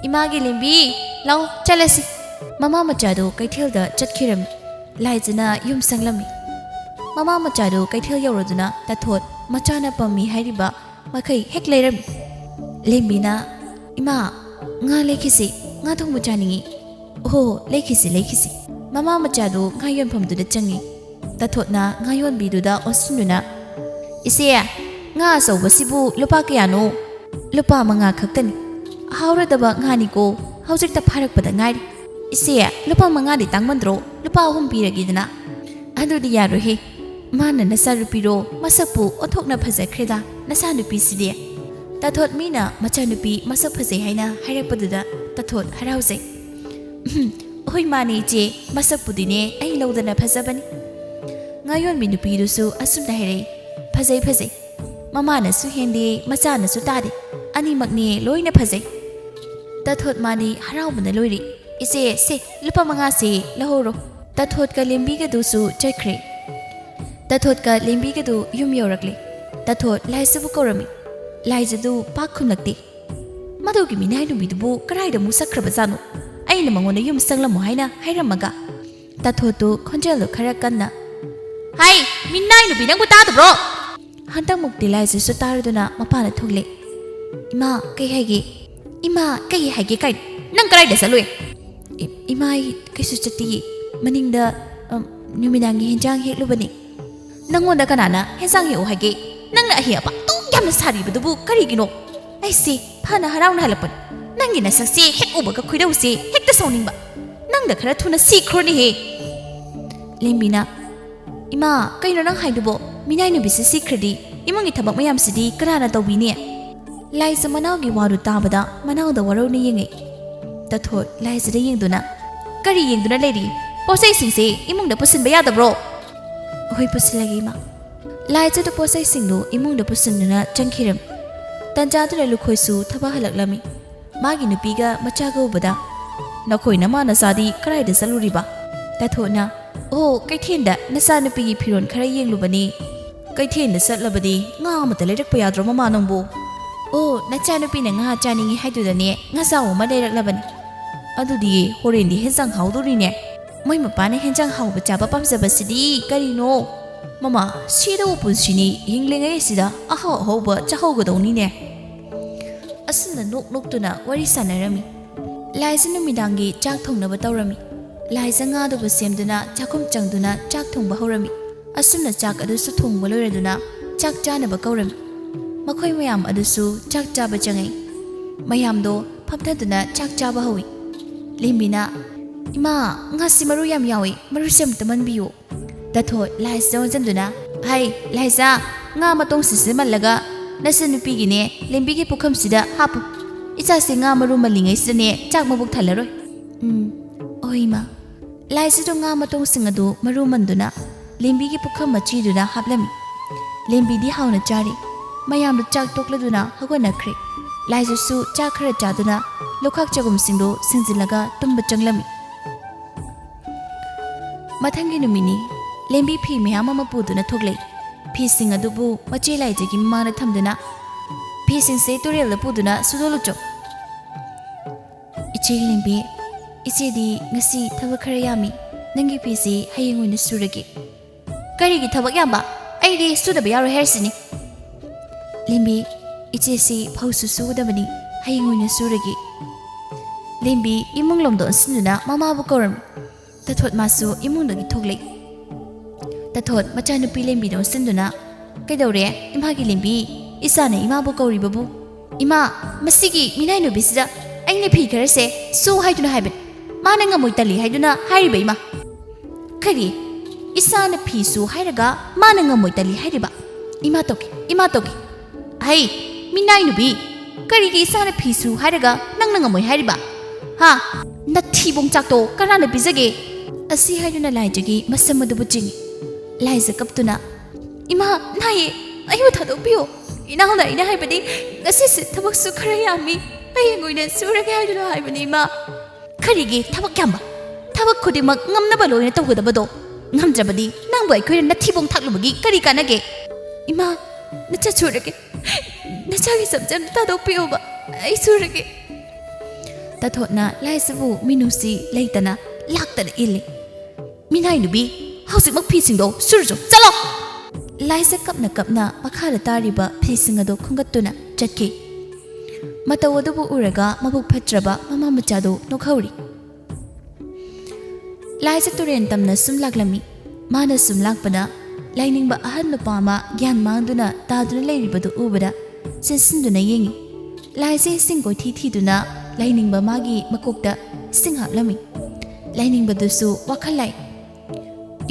"ꯏꯃꯥꯒꯤ ꯂꯦꯝꯕꯤ, ꯂꯥꯎ ꯆꯠꯂꯁꯤ꯫" ꯃꯃꯥ ꯃꯆꯥꯗꯨ ꯀꯩꯊꯦꯜꯗ ꯆꯠꯈꯤꯔꯝꯃꯤ꯫ ꯂꯥꯏꯖꯅ ꯌꯨꯝ ꯁꯪꯂꯝꯃꯤ꯫ ꯃꯃꯥ ꯃꯆꯥꯗꯨ ꯀꯩꯊꯦꯜ ꯌꯧꯔꯗꯨꯅ ꯇꯥꯊꯣꯠ ꯃꯆꯥꯅ ꯄꯥꯝꯃꯤ ꯍꯥꯏꯔꯤꯕ ꯃꯈꯩ ꯍꯦꯛ ꯂꯩꯔꯝꯃꯤ꯫ ꯂꯦꯝꯕꯤꯅ, "ꯏꯃꯥ, ꯉꯥ ꯂꯩꯈꯤꯁꯤ, ꯉꯥ ꯊꯣꯡꯕ ꯆꯥꯅꯤꯡꯉꯤ꯫" "ꯑꯣꯍꯣ, ꯂꯩꯈꯤꯁꯤ, ꯂꯩꯈꯤꯁꯤ꯫" ꯃꯃꯥ ꯃꯆꯥꯗꯨ ꯉꯥ ꯌꯣꯟꯐꯝꯗꯨꯗ ꯆꯪꯉꯤ꯫ ꯇꯥꯊꯣꯠꯅ ꯉꯥ ꯌꯣꯟꯕꯤꯗꯨꯗ ꯑꯣꯟꯁꯤꯟꯗꯨꯅ, "ꯏꯆꯦ, ꯉꯥ ꯑꯆꯧꯕꯁꯤꯕꯨ ꯂꯨꯄꯥ ꯀꯌꯥꯅꯣ?" "ꯂꯨꯄꯥ ꯃꯉꯥ ꯈꯛꯇꯅꯤ꯫ ꯍꯥꯎꯔꯗꯕ ꯉꯥꯅꯤꯀꯣ, ꯍꯧꯖꯤꯛꯇ ꯐꯥꯔꯛꯄꯗ ꯉꯥꯏꯔꯤ꯫" "ꯏꯆꯦ, ꯂꯨꯄꯥ ꯃꯉꯥꯗꯤ ꯇꯥꯡꯃꯟꯗ꯭ꯔꯣ? ꯂꯨꯄꯥ ꯑꯍꯨꯝ ꯄꯤꯔꯒꯦꯗꯅ꯫" "ꯑꯗꯨꯗꯤ ꯌꯥꯔꯣꯏꯍꯦ꯫ ꯃꯥꯅ ꯅꯆꯥꯅꯨꯄꯤꯔꯣ? ꯃꯁꯛꯄꯨ ꯑꯣꯟꯊꯣꯛꯅ ꯐꯖꯈ꯭ꯔꯦꯗ, ꯅꯆꯥꯅꯨꯄꯤꯁꯤꯗꯤ꯫" ꯇꯥꯊꯣꯠ ꯃꯤꯅ ꯃꯆꯥꯅꯨꯄꯤ ꯃꯁꯛ ꯐꯖꯩ ꯍꯥꯏꯅ ꯍꯥꯏꯔꯛꯄꯗꯨꯗ ꯇꯥꯊꯣꯠ ꯍꯔꯥꯎꯖꯩ꯫ "ꯎꯝ, ꯍꯣꯏ ꯃꯥꯅꯦ ꯏꯆꯦ, ꯃꯁꯛꯄꯨꯗꯤꯅꯦ ꯑꯩ ꯂꯧꯗꯅ ꯐꯖꯕꯅꯤ꯫" ꯉꯥ ꯌꯣꯟꯕꯤ ꯅꯨꯄꯤꯗꯨꯁꯨ ꯑꯁꯨꯝꯅ ꯍꯥꯏꯔꯛꯏ, "ꯐꯖꯩ, ꯐꯖꯩ꯫ ꯃꯃꯥꯅꯁꯨ ꯍꯦꯟꯗꯦ, ꯃꯆꯥꯅꯁꯨ ꯇꯥꯗꯦ꯫ ꯑꯅꯤꯃꯛꯅꯦ ꯂꯣꯏꯅ ꯐꯖꯩ꯫" ꯇꯥꯊꯣꯠ ꯃꯥꯗꯤ ꯍꯔꯥꯎꯕꯅ ꯂꯣꯏꯔꯦ꯫ "ꯏꯆꯦ, ꯁꯦ, ꯂꯨꯄꯥ ꯃꯉꯥꯁꯦ ꯂꯧꯍꯧꯔꯣ꯫" ꯇꯥꯊꯣꯠꯀ ꯂꯦꯝꯕꯤꯒꯗꯨꯁꯨ ꯆꯠꯈ꯭ꯔꯦ꯫ ꯇꯥꯊꯣꯠꯀ ꯂꯦꯝꯕꯤꯒꯗꯨ ꯌꯨꯝ ꯌꯧꯔꯛꯂꯦ꯫ ꯇꯥꯊꯣꯠ ꯂꯥꯏꯁꯤꯕꯨ ꯀꯧꯔꯝꯃꯤ꯫ ꯂꯥꯏꯖꯗꯨ ꯄꯥꯛ ꯈꯨꯝꯂꯛꯇꯦ꯫ "ꯃꯗꯨꯒꯤ ꯃꯤꯅꯥꯏ ꯅꯨꯄꯤꯗꯨꯕꯨ ꯀꯗꯥꯏꯗ ꯑꯃꯨꯛ ꯆꯠꯈ꯭ꯔꯕꯖꯥꯠꯅꯣ? ꯑꯩꯅ ꯃꯉꯣꯟꯗ ꯌꯨꯝ ꯆꯪꯂꯝꯃꯣ ꯍꯥꯏꯅ ꯍꯥꯏꯔꯝꯃꯒ?" ꯇꯥꯊꯣꯠꯇꯨ ꯈꯣꯟꯖꯦꯜꯗꯨ ꯈꯔ ꯀꯟꯅ, "ꯍꯥꯏ, ꯃꯤꯅꯥꯏ ꯅꯨꯄꯤ, ꯅꯪꯕꯨ ꯇꯥꯗꯕ꯭ꯔꯣ?" ꯍꯟꯗꯛꯃꯨꯛꯇꯤ ꯂꯥꯏꯖꯁꯨ ꯇꯥꯔꯗꯨꯅ ꯃꯄꯥꯟꯗ ꯊꯣꯛꯂꯦ꯫ "ꯏꯃꯥ, ꯀꯩ ꯍꯥꯏꯒꯦ? ꯏꯃꯥ, ꯀꯩ ꯍꯥꯏꯒꯦ ꯀꯥꯏ? ꯅꯪ ꯀꯗꯥꯏꯗ ꯆꯠꯂꯨꯏ?" "ꯏ-, ꯏꯃꯥ, ꯑꯩ ꯀꯩꯁꯨ ꯆꯠꯇꯤꯌꯦ꯫ ꯃꯅꯤꯡꯗ, ꯑꯝ, ꯅꯨꯃꯤꯗꯥꯡꯒꯤ ꯍꯦꯟꯖꯥꯡ ꯍꯦꯛꯂꯨꯕꯅꯤ꯫" "ꯅꯪꯉꯣꯟꯗ ꯀꯅꯥꯅ ꯍꯦꯟꯖꯥꯡ ꯍꯦꯛꯎ ꯍꯥꯏꯒꯦ? ꯅꯪꯅ ꯑꯍꯩ ꯑꯄꯥꯛ ꯇꯨ ꯌꯥꯝꯅ ꯁꯥꯔꯤꯕꯗꯨꯕꯨ ꯀꯔꯤꯒꯤꯅꯣ? ꯑꯩꯁꯦ ꯐꯅ ꯍꯔꯥꯎꯅ ꯍꯜꯂꯛꯄꯅꯤ꯫ ꯅꯪꯒꯤ ꯅꯁꯛꯁꯦ ꯍꯦꯛ ꯎꯕꯒ ꯈꯣꯏꯗꯧꯁꯦ ꯍꯦꯛꯇ ꯁꯥꯎꯅꯤꯡꯕ꯫ ꯅꯪꯗ ꯈꯔ ꯊꯨꯅ ꯁꯤꯈ꯭ꯔꯣꯅꯦꯍꯦ꯫" ꯂꯦꯝꯕꯤꯅ, "ꯏꯃꯥ, ꯀꯩꯅꯣ ꯅꯪ ꯍꯥꯏꯗꯨꯕꯣ? ꯃꯤꯅꯥꯏ ꯅꯨꯄꯤꯁꯦ ꯁꯤꯈ꯭ꯔꯗꯤ ꯏꯃꯨꯡꯒꯤ ꯊꯕꯛ ꯃꯌꯥꯝꯁꯤꯗꯤ ꯀꯅꯥꯅ ꯇꯧꯕꯤꯅꯤ?" ꯂꯥꯏꯖ ꯃꯅꯥꯎꯒꯤ ꯋꯥꯗꯨ ꯇꯥꯕꯗ ꯃꯅꯥꯎꯗ ꯋꯥꯔꯧꯅ ꯌꯦꯡꯉꯤ꯫ ꯇꯥꯊꯣꯠ ꯂꯥꯏꯖꯗ ꯌꯦꯡꯗꯨꯅ, "ꯀꯔꯤ ꯌꯦꯡꯗꯨꯅ ꯂꯩꯔꯤ? ꯄꯣꯠꯆꯩꯁꯤꯡꯁꯦ ꯏꯃꯨꯡꯗ ꯄꯨꯁꯤꯟꯕ ꯌꯥꯗꯕ꯭ꯔꯣ?" "ꯍꯣꯏ, ꯄꯨꯁꯤꯜꯂꯒꯦ, ꯏꯃꯥ꯫" ꯂꯥꯏꯖꯗ ꯄꯣꯠꯆꯩꯁꯤꯡꯗꯨ ꯏꯃꯨꯡꯗ ꯄꯨꯁꯤꯟꯗꯨꯅ ꯆꯪꯈꯤꯔꯝꯃꯤ꯫ ꯇꯟꯖꯥꯗꯨꯗ ꯂꯨꯈꯣꯏꯁꯨ ꯊꯕꯛ ꯍꯜꯂꯛꯂꯝꯃꯤ꯫ ꯃꯥꯒꯤ ꯅꯨꯄꯤꯒ ꯃꯆꯥꯒ ꯎꯕꯗ, "ꯅꯈꯣꯏ ꯅꯃꯥ ꯅꯆꯥꯗꯤ ꯀꯗꯥꯏꯗ ꯆꯠꯂꯨꯔꯤꯕ?" ꯇꯥꯊꯣꯠꯅ, "ꯑꯣ, ꯀꯩꯊꯦꯜꯗ ꯅꯆꯥꯅꯨꯄꯤꯒꯤ ꯐꯤꯔꯣꯜ ꯈꯔ ꯌꯦꯡꯂꯨꯕꯅꯤ꯫" "ꯀꯩꯊꯦꯜꯗ ꯆꯠꯂꯕꯗꯤ ꯉꯥ ꯑꯃꯇ ꯂꯩꯔꯛꯄ ꯌꯥꯗ꯭ꯔꯣ, ꯃꯃꯥ ꯅꯪꯕꯨ?" "ꯑꯣ, ꯅꯆꯥꯅꯨꯄꯤꯅ ꯉꯥ ꯆꯥꯅꯤꯡꯉꯤ ꯍꯥꯏꯗꯨꯗꯅꯦ, ꯉꯥꯖꯥꯎ ꯑꯃ ꯂꯩꯔꯛꯂꯕꯅꯤ꯫" "ꯑꯗꯨꯗꯤ ꯍꯣꯔꯦꯟꯗꯤ ꯍꯦꯟꯖꯥꯡ ꯍꯥꯎꯗꯣꯔꯤꯅꯦ꯫" "ꯃꯣꯏ ꯃꯄꯥꯅ ꯍꯦꯟꯖꯥꯡ ꯍꯥꯎꯕ ꯆꯥꯕ ꯄꯥꯝꯖꯕꯁꯤꯗꯤ ꯀꯔꯤꯅꯣ?" "ꯃꯃꯥ, ꯁꯤꯗꯕꯨ ꯄꯨꯟꯁꯤꯅꯤ, ꯍꯤꯡꯂꯤꯉꯩ ꯑꯁꯤꯗ ꯑꯍꯥꯎ ꯑꯍꯥꯎꯕ ꯆꯥꯍꯧꯒꯗꯧꯅꯤꯅꯦ꯫" ꯑꯁꯨꯝꯅ ꯅꯣꯛ ꯅꯣꯛꯇꯨꯅ ꯋꯥꯔꯤ ꯁꯥꯟꯅꯔꯝꯃꯤ꯫ ꯂꯥꯏꯖ ꯅꯨꯃꯤꯗꯥꯡꯒꯤ ꯆꯥꯛ ꯊꯣꯡꯅꯕ ꯇꯧꯔꯝꯃꯤ꯫ ꯂꯥꯏꯖ ꯉꯥꯗꯨꯕꯨ ꯁꯦꯝꯗꯨꯅ ꯆꯥꯛꯈꯨꯝ ꯆꯪꯗꯨꯅ ꯆꯥꯛ ꯊꯣꯡꯕ ꯍꯧꯔꯝꯃꯤ꯫ ꯑꯁꯨꯝꯅ ꯆꯥꯛ ꯑꯗꯨꯁꯨ ꯊꯣꯡꯕ ꯂꯣꯏꯔꯗꯨꯅ ꯆꯥꯛ ꯆꯥꯅꯕ ꯀꯧꯔꯝꯃꯤ꯫ ꯃꯈꯣꯏ ꯃꯌꯥꯝ ꯑꯗꯨꯁꯨ ꯆꯥꯛ ꯆꯥꯕ ꯆꯪꯉꯛꯏ꯫ ꯃꯌꯥꯝꯗꯣ ꯐꯝꯊꯗꯨꯅ ꯆꯥꯛ ꯆꯥꯕ ꯍꯧꯏ꯫ ꯂꯦꯝꯕꯤꯅ, "ꯏꯃꯥ, ꯉꯥꯁꯤ ꯃꯔꯨ ꯌꯥꯝ ꯌꯥꯎꯏ, ꯃꯔꯨꯁꯦ ꯑꯃꯨꯛꯇ ꯃꯟꯕꯤꯌꯨ꯫" ꯇꯥꯊꯣꯠ ꯂꯥꯏꯖꯗ ꯑꯣꯟꯁꯤꯟꯗꯨꯅ, "ꯍꯩ, ꯂꯥꯏꯖ, ꯉꯥ ꯃꯇꯣꯡꯁꯤꯁꯨ ꯃꯜꯂꯒ ꯅꯆꯟꯅꯨꯄꯤꯒꯤꯅꯦ, ꯂꯦꯝꯕꯤꯒꯤ ꯄꯨꯈꯝꯁꯤꯗ ꯍꯥꯞꯄꯨ꯫ ꯏꯆꯥꯁꯤ ꯉꯥ ꯃꯔꯨ ꯃꯜꯂꯤꯉꯩꯁꯤꯗꯅꯦ ꯆꯥꯛ ꯃꯕꯨꯛ ꯊꯜꯂꯔꯣꯏ꯫" "ꯎꯝ, ꯍꯣꯏ, ꯏꯃꯥ꯫" ꯂꯥꯏꯖꯗ ꯉꯥ ꯃꯇꯣꯡꯁꯤꯡ ꯑꯗꯨ ꯃꯔꯨ ꯃꯟꯗꯨꯅ ꯂꯦꯝꯕꯤꯒꯤ ꯄꯨꯈꯝ ꯃꯆꯤꯗꯨꯗ ꯍꯥꯞꯂꯝꯃꯤ꯫ ꯂꯦꯝꯕꯤꯗꯤ ꯍꯥꯎꯅ ꯆꯥꯔꯤ꯫ ꯃꯌꯥꯝꯗꯨ ꯆꯥꯛ ꯇꯣꯛꯂꯗꯨꯅ ꯍꯧꯒꯠꯅꯈ꯭ꯔꯦ꯫ ꯂꯥꯏꯖꯁꯨ ꯆꯥꯛ ꯈꯔ ꯆꯥꯗꯨꯅ ꯂꯨꯈꯥꯛ ꯆꯒꯨꯝꯁꯤꯡꯗꯨ ꯁꯤꯡꯖꯤꯜꯂꯒ ꯇꯨꯝꯕ ꯆꯪꯂꯝꯃꯤ꯫ ꯃꯊꯪꯒꯤ ꯅꯨꯃꯤꯠꯅꯤ꯫ ꯂꯦꯝꯕꯤ ꯐꯤ ꯃꯌꯥꯝ ꯑꯃ ꯄꯨꯗꯨꯅ ꯊꯣꯛꯂꯛꯏ꯫ ꯐꯤꯁꯤꯡ ꯑꯗꯨꯕꯨ ꯃꯆꯦ ꯂꯥꯏꯖꯒꯤ ꯃꯃꯥꯡꯗ ꯊꯝꯗꯨꯅ, ꯐꯤꯁꯤꯡꯁꯦ ꯇꯨꯔꯦꯜꯗ ꯄꯨꯗꯨꯅ ꯁꯨꯗꯣꯛꯂꯨꯆꯣ꯫ ꯏꯆꯦ ꯂꯦꯝꯕꯤ, ꯏꯆꯦꯗꯤ ꯉꯁꯤ ꯊꯕꯛ ꯈꯔ ꯌꯥꯝꯃꯤ, ꯅꯪꯒꯤ ꯐꯤꯁꯤ ꯍꯌꯦꯡ ꯑꯣꯏꯅ ꯁꯨꯔꯒꯦ꯫ ꯀꯔꯤꯒꯤ ꯊꯕꯛ ꯌꯥꯝꯕ? ꯑꯩꯗꯤ ꯁꯨꯗꯕ ꯌꯥꯔꯣꯏ ꯍꯥꯏꯔꯤꯁꯤꯅꯤ꯫ ꯂꯦꯝꯕꯤ, ꯏꯆꯦꯁꯤ ꯐꯧꯁꯨ ꯁꯨꯒꯗꯕꯅꯤ, ꯍꯌꯦꯡ ꯑꯣꯏꯅ ꯁꯨꯔꯒꯦ꯫ ꯂꯦꯝꯕꯤ ꯏꯃꯨꯡ ꯂꯣꯝꯗ ꯑꯣꯟꯁꯤꯟꯗꯨꯅ ꯃꯃꯥꯕꯨ ꯀꯧꯔꯝꯃꯤ꯫ ꯇꯥꯊꯣꯠ ꯃꯥꯁꯨ ꯏꯃꯨꯡꯗꯒꯤ ꯊꯣꯛꯂꯛꯏ꯫ ꯇꯥꯊꯣꯠ ꯃꯆꯥꯅꯨꯄꯤ ꯂꯦꯝꯕꯤꯗ ꯑꯣꯟꯁꯤꯟꯗꯨꯅ, "ꯀꯩꯗꯧꯔꯦ ꯏꯃꯥꯒꯤ ꯂꯦꯝꯕꯤ? ꯏꯆꯥꯅ ꯏꯃꯥꯕꯨ ꯀꯧꯔꯤꯕꯕꯨ?" "ꯏꯃꯥ, ꯃꯁꯤꯒꯤ ꯃꯤꯅꯥꯏ ꯅꯨꯄꯤꯁꯤꯗ ꯑꯩꯅ ꯐꯤ ꯈꯔꯁꯦ ꯁꯨ ꯍꯥꯏꯗꯨꯅ ꯍꯥꯏꯕꯅꯤ, ꯃꯥꯅ ꯉꯝꯃꯣꯏ ꯇꯜꯂꯤ ꯍꯥꯏꯗꯨꯅ ꯍꯥꯏꯔꯤꯕ ꯏꯃꯥ꯫" "ꯀꯔꯤ? ꯏꯆꯥꯅ ꯐꯤ ꯁꯨ ꯍꯥꯏꯔꯒ ꯃꯥꯅ ꯉꯝꯃꯣꯏ ꯇꯜꯂꯤ ꯍꯥꯏꯔꯤꯕ? ꯏꯃꯥ ꯇꯧꯒꯦ, ꯏꯃꯥ ꯇꯧꯒꯦ꯫ ꯑꯍꯩ, ꯃꯤꯅꯥꯏ ꯅꯨꯄꯤ, ꯀꯔꯤꯒꯤ ꯏꯆꯥꯅ ꯐꯤ ꯁꯨ ꯍꯥꯏꯔꯒ ꯅꯪꯅ ꯉꯝꯃꯣꯏ ꯍꯥꯏꯔꯤꯕ? ꯍꯥ? ꯅꯊꯤꯕꯣꯡ ꯆꯥꯛꯇꯣ ꯀꯅꯥꯅ ꯄꯤꯖꯒꯦ?" ꯑꯁꯤ ꯍꯥꯏꯗꯨꯅ ꯂꯥꯏꯖꯒꯤ ꯃꯁꯝ ꯑꯗꯨꯕꯨ ꯆꯤꯡꯏ꯫ ꯂꯥꯏꯖ ꯀꯞꯇꯨꯅ, "ꯏꯃꯥ, ꯅꯥꯏꯌꯦ, ꯑꯩꯕꯨ ꯊꯥꯗꯣꯛꯄꯤꯌꯨ꯫ ꯏꯅꯥꯎꯅ ꯑꯩꯅ ꯍꯥꯏꯕꯗꯤ ꯉꯁꯤꯁꯦ ꯊꯕꯛꯁꯨ ꯈꯔ ꯌꯥꯝꯃꯤ, ꯍꯌꯦꯡ ꯑꯣꯏꯅ ꯁꯨꯔꯒꯦ ꯍꯥꯏꯗꯨꯅ ꯍꯥꯏꯕꯅꯤ, ꯏꯃꯥ꯫" "ꯀꯔꯤꯒꯤ ꯊꯕꯛ ꯌꯥꯝꯕ? ꯊꯕꯛ ꯈꯨꯗꯤꯡꯃꯛ ꯉꯝꯅꯕ ꯂꯣꯏꯅ ꯇꯧꯒꯗꯕꯗꯣ꯫ ꯉꯝꯗ꯭ꯔꯕꯗꯤ ꯅꯪꯕꯨ ꯑꯩꯈꯣꯏꯅ ꯅꯊꯤꯕꯣꯡ ꯊꯥꯛꯂꯨꯕꯒꯤ ꯀꯔꯤ ꯀꯥꯟꯅꯒꯦ? ꯏꯃꯥ, ꯅꯆꯥ ꯁꯨꯔꯒꯦ꯫ ꯅꯆꯥꯒꯤ ꯆꯝꯆꯝ ꯊꯥꯗꯣꯛꯄꯤꯌꯣꯕ꯫ ꯑꯩ ꯁꯨꯔꯒꯦ꯫" ꯇꯥꯊꯣꯠꯅ ꯂꯥꯏꯖꯕꯨ ꯃꯤꯅꯨꯡꯁꯤ ꯂꯩꯇꯅ ꯂꯥꯛꯇꯅ ꯏꯜꯂꯤ꯫ "ꯃꯤꯅꯥꯏ ꯅꯨꯄꯤ, ꯍꯧꯖꯤꯛꯃꯛ ꯐꯤꯁꯤꯡꯗꯣ ꯁꯨꯔꯨꯆꯣ, ꯆꯠꯂꯣ!" ꯂꯥꯏꯖ ꯀꯞꯅ ꯀꯞꯅ ꯃꯈꯥꯗ ꯇꯥꯔꯤꯕ ꯐꯤꯁꯤꯡ ꯑꯗꯨ ꯈꯣꯝꯒꯠꯇꯨꯅ ꯆꯠꯈꯤ꯫ ꯃꯇꯧ ꯑꯗꯨꯕꯨ ꯎꯔꯒ ꯃꯕꯨꯛ ꯐꯠꯇ꯭ꯔꯕ ꯃꯃꯥ ꯃꯆꯥꯗꯨ ꯅꯣꯛꯍꯧꯔꯤ꯫ ꯂꯥꯏꯖ ꯇꯨꯔꯦꯟ ꯇꯝꯅ ꯁꯨꯝ ꯂꯥꯛꯂꯝꯃꯤ꯫ ꯃꯥꯅ ꯁꯨꯝ ꯂꯥꯛꯄꯗ ꯂꯥꯏꯅꯤꯡꯕ ꯑꯍꯟ ꯅꯨꯄꯥ ꯑꯃ ꯒ꯭ꯌꯥꯟ ꯃꯥꯡꯗꯨꯅ ꯇꯥꯗꯨꯅ ꯂꯩꯔꯤꯕꯗꯨ ꯎꯕꯗ ꯆꯦꯟꯁꯤꯟꯗꯨꯅ ꯌꯦꯡꯉꯤ꯫ ꯂꯥꯏꯖ ꯏꯁꯤꯡ ꯀꯣꯏꯊꯤ ꯊꯤꯗꯨꯅ ꯂꯥꯏꯅꯤꯡꯕ ꯃꯥꯒꯤ ꯃꯀꯣꯛꯇ ꯏꯁꯤꯡ ꯍꯥꯞꯂꯝꯃꯤ꯫ ꯂꯥꯏꯅꯤꯡꯕꯗꯨꯁꯨ ꯋꯥꯈꯜ ꯂꯥꯛꯏ꯫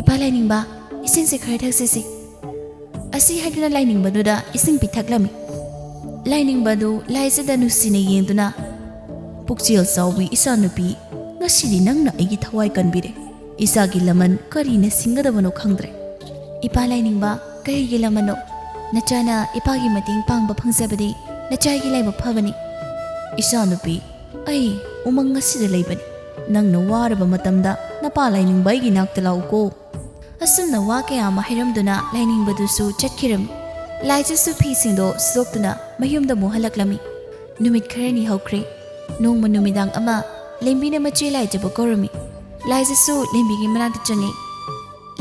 "ꯏꯄꯥ ꯂꯥꯏꯅꯤꯡꯕ, ꯏꯁꯤꯡꯁꯦ ꯈꯔ ꯊꯛꯁꯤꯁꯦ꯫" ꯑꯁꯤ ꯍꯥꯏꯗꯨꯅ ꯂꯥꯏꯅꯤꯡꯕꯗꯨꯗ ꯏꯁꯤꯡ ꯄꯤꯊꯛꯂꯝꯃꯤ꯫ ꯂꯥꯏꯅꯤꯡꯕꯗꯨ ꯂꯥꯏꯖꯗ ꯅꯨꯡꯁꯤꯅ ꯌꯦꯡꯗꯨꯅ, "ꯄꯨꯛꯆꯦꯜ ꯆꯥꯎꯕꯤ ꯏꯆꯥꯅꯨꯄꯤ, ꯉꯁꯤꯗꯤ ꯅꯪꯅ ꯑꯩꯒꯤ ꯊꯋꯥꯏ ꯀꯟꯕꯤꯔꯦ꯫ ꯏꯆꯥꯒꯤ ꯂꯃꯟ ꯀꯔꯤꯅ ꯁꯤꯡꯒꯗꯕꯅꯣ ꯈꯪꯗ꯭ꯔꯦ꯫ ꯏꯄꯥ ꯂꯥꯏꯅꯤꯡꯕ, ꯀꯔꯤꯒꯤ ꯂꯃꯟꯅꯣ? ꯅꯆꯥꯅ ꯏꯄꯥꯒꯤ ꯃꯇꯦꯡ ꯄꯥꯡꯕ ꯐꯪꯖꯕꯗꯤ ꯅꯆꯥꯒꯤ ꯂꯥꯏꯕꯛ ꯐꯕꯅꯤ꯫" "ꯏꯆꯥꯅꯨꯄꯤ, ꯑꯩ ꯎꯃꯪ ꯑꯁꯤꯗ ꯂꯩꯕꯅꯤ꯫ ꯅꯪꯅ ꯋꯥꯔꯕ ꯃꯇꯝꯗ ꯅꯄꯥ ꯂꯥꯏꯅꯤꯡꯕ ꯑꯩꯒꯤ ꯅꯥꯛꯇ ꯂꯥꯛꯎꯀꯣ꯫" ꯑꯁꯨꯝꯅ ꯋꯥ ꯀꯌꯥ ꯑꯃ ꯍꯥꯏꯔꯝꯗꯨꯅ ꯂꯥꯏꯅꯤꯡꯕꯗꯨꯁꯨ ꯆꯠꯈꯤꯔꯝꯃꯤ꯫ ꯂꯥꯏꯖꯁꯨ ꯐꯤꯁꯤꯡꯗꯣ ꯁꯨꯗꯣꯛꯇꯨꯅ ꯃꯌꯨꯝꯗ ꯑꯃꯨꯛ ꯍꯜꯂꯛꯂꯝꯃꯤ꯫ ꯅꯨꯃꯤꯠ ꯈꯔꯅꯤ ꯍꯧꯈ꯭ꯔꯦ꯫ ꯅꯣꯡꯃ ꯅꯨꯃꯤꯗꯥꯡ ꯑꯃ ꯂꯦꯝꯕꯤꯅ ꯃꯆꯦ ꯂꯥꯏꯖꯕꯨ ꯀꯧꯔꯝꯃꯤ꯫ ꯂꯥꯏꯖꯁꯨ ꯂꯦꯝꯕꯤꯒꯤ ꯃꯅꯥꯛꯇ ꯆꯪꯉꯤ꯫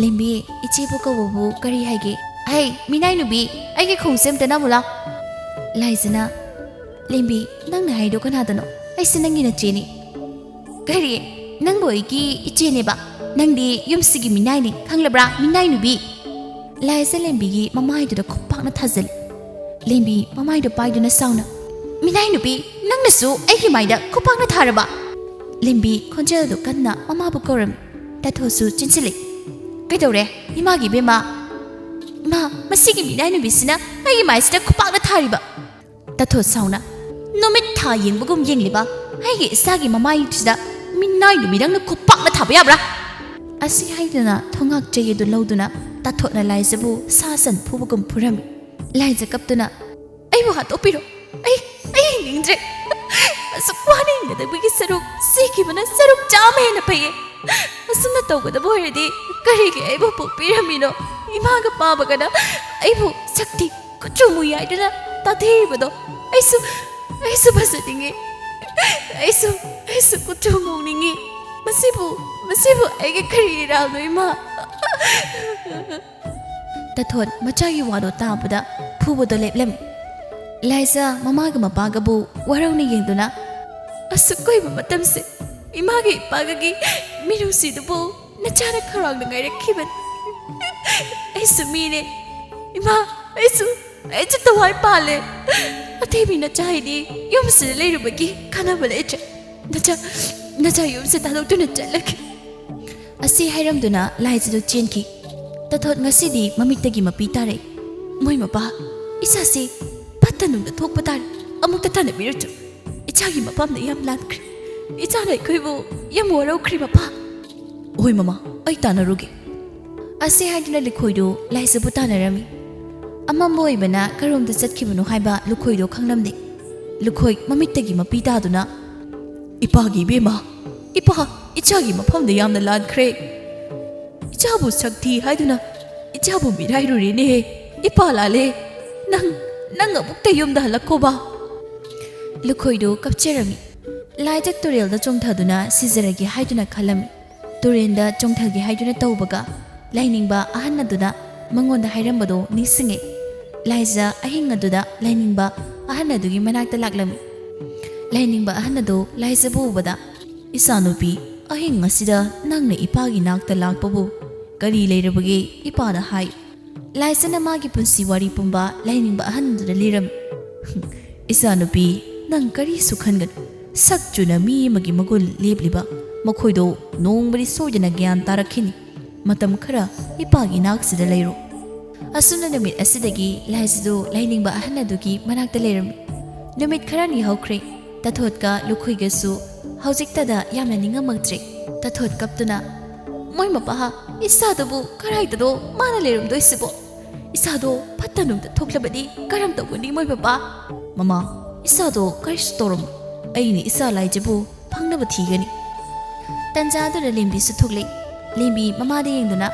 "ꯂꯦꯝꯕꯤ, ꯏꯆꯦꯕꯨ ꯀꯧꯕꯕꯨ ꯀꯔꯤ ꯍꯥꯏꯒꯦ?" "ꯍꯩ, ꯃꯤꯅꯥꯏ ꯅꯨꯄꯤ, ꯑꯩꯒꯤ ꯈꯣꯡꯎꯞꯁꯦ ꯑꯝꯇ ꯅꯝꯃꯨ ꯂꯥꯎ꯫" ꯂꯥꯏꯖꯅ, "ꯂꯦꯝꯕꯤ, ꯅꯪꯅ ꯍꯥꯏꯗꯣ ꯀꯅꯥꯗꯅꯣ? ꯑꯩꯁꯦ ꯅꯪꯒꯤ ꯅꯆꯦꯅꯤ꯫" "ꯀꯔꯤ? ꯅꯪꯕꯨ ꯑꯩꯒꯤ ꯏꯆꯦꯅꯦꯕ? ꯅꯪꯗꯤ ꯌꯨꯝꯁꯤꯒꯤ ꯃꯤꯅꯥꯏꯅꯤ, ꯈꯪꯂꯕ꯭ꯔꯥ, ꯃꯤꯅꯥꯏ ꯅꯨꯄꯤ?" ꯂꯥꯏꯖ ꯂꯦꯝꯕꯤꯒꯤ ꯃꯃꯥꯏꯗꯨꯗ ꯈꯨꯄꯥꯛꯅ ꯊꯥꯖꯤꯜꯂꯤ꯫ ꯂꯦꯝꯕꯤ ꯃꯃꯥꯏꯗꯨ ꯄꯥꯏꯗꯨꯅ ꯁꯥꯎꯅ, "ꯃꯤꯅꯥꯏ ꯅꯨꯄꯤ, ꯅꯪꯅꯁꯨ ꯑꯩꯒꯤ ꯃꯥꯏꯗ ꯈꯨꯄꯥꯛꯅ ꯊꯥꯔꯕ?" ꯂꯦꯝꯕꯤ ꯈꯣꯟꯖꯦꯜꯗꯨ ꯀꯟꯅ ꯃꯃꯥꯕꯨ ꯀꯧꯔꯝꯃꯤ꯫ ꯇꯥꯊꯣꯠꯁꯨ ꯆꯦꯟꯁꯤꯜꯂꯤ꯫ "ꯀꯩꯗꯧꯔꯦ, ꯏꯃꯥꯒꯤ ꯏꯕꯦꯝꯃ? ꯏꯃꯥ, ꯃꯁꯤꯒꯤ ꯃꯤꯅꯥꯏ ꯅꯨꯄꯤꯁꯤꯅ ꯑꯩꯒꯤ ꯃꯥꯏꯁꯤꯗ ꯈꯨꯄꯥꯛꯅ ꯊꯥꯔꯤꯕ!" ꯇꯥꯊꯣꯠ ꯁꯥꯎꯅ, "ꯅꯨꯃꯤꯠ ꯊꯥ ꯌꯦꯡꯕꯒꯨꯝ ꯌꯦꯡꯂꯤꯕ ꯑꯩꯒꯤ ꯏꯆꯥꯒꯤ ꯃꯃꯥꯏꯁꯤꯗ ꯃꯤꯅꯥꯏ ꯅꯨꯄꯤ ꯅꯪꯅ ꯈꯨꯄꯥꯛꯅ ꯊꯥꯕ ꯌꯥꯕ꯭ꯔꯥ?" ꯑꯁꯤ ꯍꯥꯏꯗꯨꯅ ꯊꯣꯡꯉꯥꯛ ꯆꯩ ꯑꯗꯨ ꯂꯧꯗꯨꯅ ꯇꯥꯊꯣꯠꯅ ꯂꯥꯏꯖꯕꯨ ꯁꯥ ꯁꯟ ꯐꯨꯕꯒꯨꯝ ꯐꯨꯔꯝꯃꯤ꯫ ꯂꯥꯏꯖ ꯀꯞꯇꯨꯅ, "ꯑꯩꯕꯨ ꯍꯥꯠꯇꯣꯛꯄꯤꯔꯣ꯫ ꯑꯩ, ꯑꯩ ꯍꯤꯡꯅꯤꯡꯗ꯭ꯔꯦ꯫ ꯑꯁꯨꯛ ꯋꯥꯅ ꯍꯤꯡꯒꯗꯕꯒꯤ ꯁꯔꯨꯛ ꯁꯤꯈꯤꯕꯅ ꯁꯔꯨꯛ ꯆꯥꯝꯃ ꯍꯦꯟꯅ ꯐꯩꯌꯦ꯫ ꯑꯁꯨꯝꯅ ꯇꯧꯒꯗꯕ ꯑꯣꯏꯔꯗꯤ ꯀꯔꯤꯒꯤ ꯑꯩꯕꯨ ꯄꯣꯛꯄꯤꯔꯝꯃꯤꯅꯣ? ꯏꯃꯥꯒ ꯄꯥꯕꯒꯅ ꯑꯩꯕꯨ ꯁꯛꯊꯤ, ꯀꯨꯆꯨ ꯃꯨꯏ ꯍꯥꯏꯗꯨꯅ ꯇꯥꯊꯤꯔꯤꯕꯗꯣ ꯑꯩꯁꯨ, ꯑꯩꯁꯨ ꯐꯖꯅꯤꯡꯉꯤ꯫ ꯑꯩꯁꯨ, ꯑꯩꯁꯨ ꯀꯨꯆꯨ ꯉꯧꯅꯤꯡꯉꯤ꯫ ꯃꯁꯤꯕꯨ, ꯃꯁꯤꯕꯨ ꯑꯩꯒꯤ ꯀꯔꯤ ꯏꯔꯥꯜꯅꯣ, ꯏꯃꯥ?" ꯇꯥꯊꯣꯠ ꯃꯆꯥꯒꯤ ꯋꯥꯗꯣ ꯇꯥꯕꯗ ꯐꯨꯕꯗꯣ ꯂꯦꯞꯂꯝꯃꯤ꯫ ꯂꯥꯏꯖ ꯃꯃꯥꯒ ꯃꯄꯥꯒꯕꯨ ꯋꯥꯔꯧꯅ ꯌꯦꯡꯗꯨꯅ, "ꯑꯁꯨꯛ ꯀꯨꯏꯕ ꯃꯇꯝꯁꯦ ꯏꯃꯥꯒ ꯏꯄꯥꯒꯒꯤ ꯃꯤꯅꯨꯡꯁꯤꯗꯨꯕꯨ ꯅꯆꯥꯅ ꯈꯧꯔꯥꯡꯅ ꯉꯥꯏꯔꯛꯈꯤꯕꯅꯤ꯫ ꯑꯩꯁꯨ ꯃꯤꯅꯦ ꯏꯃꯥ, ꯑꯩꯁꯨ, ꯑꯩꯁꯨ ꯊꯋꯥꯏ ꯄꯥꯜꯂꯦ꯫ ꯑꯇꯩ ꯃꯤ ꯅꯆꯥ ꯍꯥꯏꯗꯤ ꯌꯨꯝꯁꯤꯗ ꯂꯩꯔꯨꯕꯒꯤ ꯀꯥꯟꯅꯕ ꯂꯩꯇ꯭ꯔꯦ꯫ ꯅꯆꯥ, ꯅꯆꯥ ꯌꯨꯝꯁꯦ ꯊꯥꯗꯣꯛꯇꯨꯅ ꯆꯠꯂꯒꯦ꯫" ꯑꯁꯤ ꯍꯥꯏꯔꯝꯗꯨꯅ ꯂꯥꯏꯖꯗꯨ ꯆꯦꯟꯈꯤ꯫ ꯇꯥꯊꯣꯠ ꯉꯁꯤꯗꯤ ꯃꯃꯤꯠꯇꯒꯤ ꯃꯄꯤ ꯇꯥꯔꯛꯏ꯫ "ꯃꯣꯏ ꯃꯄꯥ, ꯏꯆꯥꯁꯤ ꯐꯠꯇ ꯅꯨꯡꯗ ꯊꯣꯛꯄ ꯇꯥꯔꯦ꯫ ꯑꯃꯨꯛꯇ ꯇꯥꯟꯅꯕꯤꯔꯨꯆꯣ꯫ ꯏꯆꯥꯒꯤ ꯃꯐꯝꯗ ꯌꯥꯝ ꯂꯥꯟꯈ꯭ꯔꯦ꯫ ꯏꯆꯥꯅ ꯑꯩꯈꯣꯏꯕꯨ ꯌꯥꯝ ꯋꯥꯔꯧꯈ꯭ꯔꯦ, ꯃꯄꯥ꯫" "ꯍꯣꯏ ꯃꯃꯥ, ꯑꯩ ꯇꯥꯟꯅꯔꯨꯒꯦ꯫" ꯑꯁꯤ ꯍꯥꯏꯗꯨꯅ ꯂꯨꯈꯣꯏꯗꯨ ꯂꯥꯏꯖꯕꯨ ꯇꯥꯟꯅꯔꯝꯃꯤ꯫ ꯑꯃꯝꯕ ꯑꯣꯏꯕꯅ ꯀꯔꯣꯝꯗ ꯆꯠꯈꯤꯕꯅꯣ ꯍꯥꯏꯕ ꯂꯨꯈꯣꯏꯗꯣ ꯈꯪꯂꯝꯗꯦ꯫ ꯂꯨꯈꯣꯏ ꯃꯃꯤꯠꯇꯒꯤ ꯃꯄꯤ ꯇꯥꯗꯨꯅ, "ꯏꯄꯥꯒꯤ ꯏꯕꯦꯝꯃ, ꯏꯄꯥ, ꯏꯆꯥꯒꯤ ꯃꯐꯝꯗ ꯌꯥꯝꯅ ꯂꯥꯟꯈ꯭ꯔꯦ꯫ ꯏꯆꯥꯕꯨ ꯁꯛꯊꯤ ꯍꯥꯏꯗꯨꯅ ꯏꯆꯥꯕꯨ ꯃꯤꯔꯥꯏꯔꯨꯔꯦꯅꯦꯍꯦ꯫" "ꯏꯄꯥ ꯂꯥꯂꯦ, ꯅꯪ, ꯅꯪ ꯑꯃꯨꯛꯇ ꯌꯨꯝꯗ ꯍꯜꯂꯛꯈꯣꯕ꯫" ꯂꯨꯈꯣꯏꯗꯨ ꯀꯞꯆꯔꯝꯃꯤ꯫ ꯂꯥꯏꯖ ꯇꯨꯔꯦꯜꯗ ꯆꯣꯡꯊꯗꯨꯅ ꯁꯤꯖꯔꯒꯦ ꯍꯥꯏꯗꯨꯅ ꯈꯜꯂꯝꯃꯤ꯫ ꯇꯨꯔꯦꯜꯗ ꯆꯣꯡꯊꯒꯦ ꯍꯥꯏꯗꯨꯅ ꯇꯧꯕꯒ, ꯂꯥꯏꯅꯤꯡꯕ ꯑꯍꯟ ꯑꯗꯨꯅ ꯃꯉꯣꯟꯗ ꯍꯥꯏꯔꯝꯕꯗꯨ ꯅꯤꯡꯁꯤꯡꯉꯦ꯫ ꯂꯥꯏꯖ ꯑꯍꯤꯡ ꯑꯗꯨꯗ ꯂꯥꯏꯅꯤꯡꯕ ꯑꯍꯟ ꯑꯗꯨꯒꯤ ꯃꯅꯥꯛꯇ ꯂꯥꯛꯂꯝꯃꯤ꯫ ꯂꯥꯏꯅꯤꯡꯕ ꯑꯍꯟ ꯑꯗꯨ ꯂꯥꯏꯖꯕꯨ ꯎꯕꯗ, "ꯏꯆꯥꯅꯨꯄꯤ, ꯑꯍꯤꯡ ꯑꯁꯤꯗ ꯅꯪꯅ ꯏꯄꯥꯒꯤ ꯅꯥꯛꯇ ꯂꯥꯛꯄꯕꯨ ꯀꯔꯤ ꯂꯩꯔꯕꯒꯦ? ꯏꯄꯥꯗ ꯍꯥꯏ꯫" ꯂꯥꯏꯖꯅ ꯃꯥꯒꯤ ꯄꯨꯟꯁꯤ ꯋꯥꯔꯤ ꯄꯨꯝꯕ ꯂꯥꯏꯅꯤꯡꯕ ꯑꯍꯟꯗꯨꯗ ꯂꯤꯔꯝꯃꯤ꯫ "ꯏꯆꯥꯅꯨꯄꯤ, ꯅꯪ ꯀꯔꯤꯁꯨ ꯈꯟꯒꯅꯨ꯫ ꯁꯛ ꯆꯨꯅ ꯃꯤ ꯑꯃꯒꯤ ꯃꯒꯨꯟ ꯂꯦꯞꯂꯤꯕ ꯃꯈꯣꯏꯗꯣ ꯅꯣꯡꯃꯗꯤ ꯁꯣꯏꯗꯅ ꯒ꯭ꯌꯥꯟ ꯇꯥꯔꯛꯈꯤꯅꯤ꯫ ꯃꯇꯝ ꯈꯔ ꯏꯄꯥꯒꯤ ꯅꯥꯛꯁꯤꯗ ꯂꯩꯔꯣ꯫" ꯑꯁꯨꯝꯅ ꯅꯨꯃꯤꯠ ꯑꯁꯤꯗꯒꯤ ꯂꯥꯏꯖꯗꯨ ꯂꯥꯏꯅꯤꯡꯕ ꯑꯍꯟ ꯑꯗꯨꯒꯤ ꯃꯅꯥꯛꯇ ꯂꯩꯔꯝꯃꯤ꯫ ꯅꯨꯃꯤꯠ ꯈꯔꯅꯤ ꯍꯧꯈ꯭ꯔꯦ꯫ ꯇꯥꯊꯣꯠꯀ ꯂꯨꯈꯣꯏꯒꯁꯨ ꯍꯧꯖꯤꯛꯇꯗ ꯌꯥꯝꯅ ꯅꯤꯡꯉꯝꯃꯛꯇ꯭ꯔꯦ꯫ ꯇꯥꯊꯣꯠ ꯀꯞꯇꯨꯅ, "ꯃꯣꯏ ꯃꯄꯥ, ꯏꯆꯥꯗꯨꯕꯨ ꯀꯔꯥꯏꯗꯅꯣ ꯃꯥꯅ ꯂꯩꯔꯝꯗꯣꯏꯁꯤꯕꯣ? ꯏꯆꯥꯗꯣ ꯐꯠꯇ ꯅꯨꯡꯗ ꯊꯣꯛꯂꯕꯗꯤ ꯀꯔꯝ ꯇꯧꯒꯅꯤ ꯃꯣꯏ ꯃꯄꯥ?" "ꯃꯃꯥ, ꯏꯆꯥꯗꯣ ꯀꯔꯤꯁꯨ ꯇꯧꯔꯝꯃꯣꯏ꯫ ꯑꯩꯅ ꯏꯆꯥ ꯂꯥꯏꯖꯕꯨ ꯐꯪꯅꯕ ꯊꯤꯒꯅꯤ꯫" ꯇꯟꯖꯥꯗꯨꯗ ꯂꯦꯝꯕꯤꯁꯨ ꯊꯣꯛꯂꯛꯏ꯫ ꯂꯦꯝꯕꯤ ꯃꯃꯥꯗ ꯌꯦꯡꯗꯨꯅ,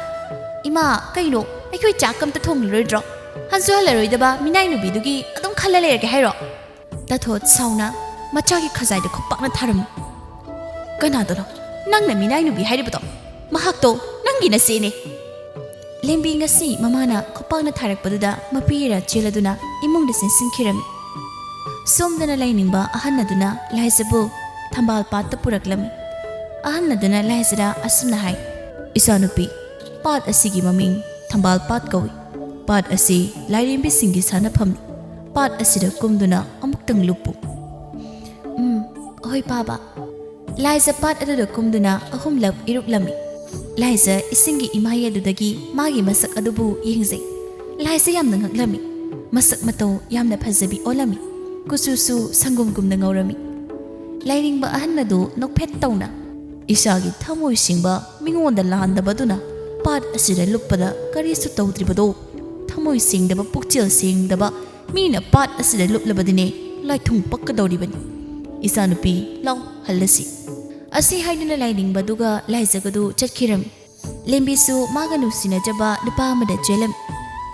"ꯏꯃꯥ, ꯀꯩꯅꯣ, ꯑꯩꯈꯣꯏ ꯆꯥꯛ ꯑꯝꯇ ꯊꯣꯡꯂꯔꯣꯏꯗ꯭ꯔꯣ? ꯍꯟꯁꯨ ꯍꯜꯂꯔꯣꯏꯗꯕ ꯃꯤꯅꯥꯏ ꯅꯨꯄꯤꯗꯨꯒꯤ ꯑꯗꯨꯝ ꯈꯜꯂ ꯂꯩꯔꯒꯦ ꯍꯥꯏꯔꯣ?" ꯇꯥꯊꯣꯠ ꯁꯥꯎꯅ ꯃꯆꯥꯒꯤ ꯈꯖꯥꯏꯗ ꯈꯨꯄꯥꯛꯅ ꯊꯥꯔꯝꯃꯤ꯫ "ꯀꯅꯥꯗꯅꯣ ꯅꯪꯅ ꯃꯤꯅꯥꯏ ꯅꯨꯄꯤ ꯍꯥꯏꯔꯤꯕꯗꯣ? ꯃꯍꯥꯛꯇꯣ ꯅꯪꯒꯤ ꯅꯆꯦꯅꯦ!" ꯂꯦꯝꯕꯤ ꯉꯁꯤ ꯃꯃꯥꯅ ꯈꯨꯄꯥꯛꯅ ꯊꯥꯔꯛꯄꯗꯨꯗ ꯃꯄꯤ ꯏꯔꯥ ꯆꯦꯜꯂꯗꯨꯅ ꯏꯃꯨꯡꯗ ꯆꯦꯟꯁꯤꯟꯈꯤꯔꯝꯃꯤ꯫ ꯁꯣꯝꯗꯅ ꯂꯥꯏꯅꯤꯡꯕ ꯑꯍꯟ ꯑꯗꯨꯅ ꯂꯥꯏꯖꯕꯨ ꯊꯝꯕꯥꯜ ꯄꯥꯠꯇ ꯄꯨꯔꯛꯂꯝꯃꯤ꯫ ꯑꯍꯟ ꯑꯗꯨꯅ ꯂꯥꯏꯖꯗ ꯑꯁꯨꯝꯅ ꯍꯥꯏ, "ꯏꯆꯥꯅꯨꯄꯤ, ꯄꯥꯠ ꯑꯁꯤꯒꯤ ꯃꯃꯤꯡ ꯊꯝꯕꯥꯜ ꯄꯥꯠ ꯀꯧꯏ꯫ ꯄꯥꯠ ꯑꯁꯤ ꯂꯥꯏꯔꯦꯝꯕꯤꯁꯤꯡꯒꯤ ꯁꯥꯟꯅꯐꯝꯅꯤ꯫ ꯄꯥꯠ ꯑꯁꯤꯗ ꯀꯨꯝꯗꯨꯅ ꯑꯃꯨꯛꯇꯪ ꯂꯨꯞꯄꯨ꯫" "ꯎꯝ, ꯍꯣꯏ ꯄꯥꯕ꯫" ꯂꯥꯏꯖ ꯄꯥꯠ ꯑꯗꯨꯗ ꯀꯨꯝꯗꯨꯅ ꯑꯍꯨꯝꯂꯛ ꯏꯔꯨꯛꯂꯝꯃꯤ꯫ ꯂꯥꯏꯖ ꯏꯁꯤꯡꯒꯤ ꯏꯃꯥꯏ ꯑꯗꯨꯗꯒꯤ ꯃꯥꯒꯤ ꯃꯁꯛ ꯑꯗꯨꯕꯨ ꯌꯦꯡꯖꯩ꯫ ꯂꯥꯏꯖ ꯌꯥꯝꯅ ꯉꯛꯂꯝꯃꯤ꯫ ꯃꯁꯛ ꯃꯇꯧ ꯌꯥꯝꯅ ꯐꯖꯕꯤ ꯑꯣꯜꯂꯝꯃꯤ꯫ ꯀꯨꯆꯨꯁꯨ ꯁꯪꯒꯣꯝꯒꯨꯝꯅ ꯉꯧꯔꯝꯃꯤ꯫ ꯂꯥꯏꯅꯤꯡꯕ ꯑꯍꯟ ꯑꯗꯨ ꯅꯣꯛꯐꯦꯠ ꯇꯧꯅ, "ꯏꯆꯥꯒꯤ ꯊꯃꯣꯏ ꯁꯦꯡꯕ ꯃꯤꯉꯣꯟꯗ ꯂꯥꯟꯗꯕꯗꯨꯅ ꯄꯥꯠ ꯑꯁꯤꯗ ꯂꯨꯞꯄꯗ ꯀꯔꯤꯁꯨ ꯇꯧꯗ꯭ꯔꯤꯕꯗꯣ? ꯊꯃꯣꯏ ꯁꯦꯡꯗꯕ, ꯄꯨꯛꯆꯦꯜ ꯁꯦꯡꯗꯕ ꯃꯤꯅ ꯄꯥꯠ ꯑꯁꯤꯗ ꯂꯨꯞꯂꯕꯗꯤꯅꯦ, ꯂꯥꯏꯊꯨꯡ ꯄꯛꯀꯗꯧꯔꯤꯕꯅꯤ꯫ ꯏꯆꯥꯅꯨꯄꯤ, ꯂꯥꯎ, ꯍꯜꯂꯁꯤ꯫" ꯑꯁꯤ ꯍꯥꯏꯗꯨꯅ ꯂꯥꯏꯅꯤꯡꯕꯗꯨꯒ ꯂꯥꯏꯖꯒꯗꯨ ꯆꯠꯈꯤꯔꯝꯃꯤ꯫ ꯂꯦꯝꯕꯤꯁꯨ ꯃꯥꯒ ꯅꯨꯡꯁꯤꯅꯖꯕ ꯅꯨꯄꯥ ꯑꯃꯗ ꯆꯦꯜꯂꯝꯃꯤ꯫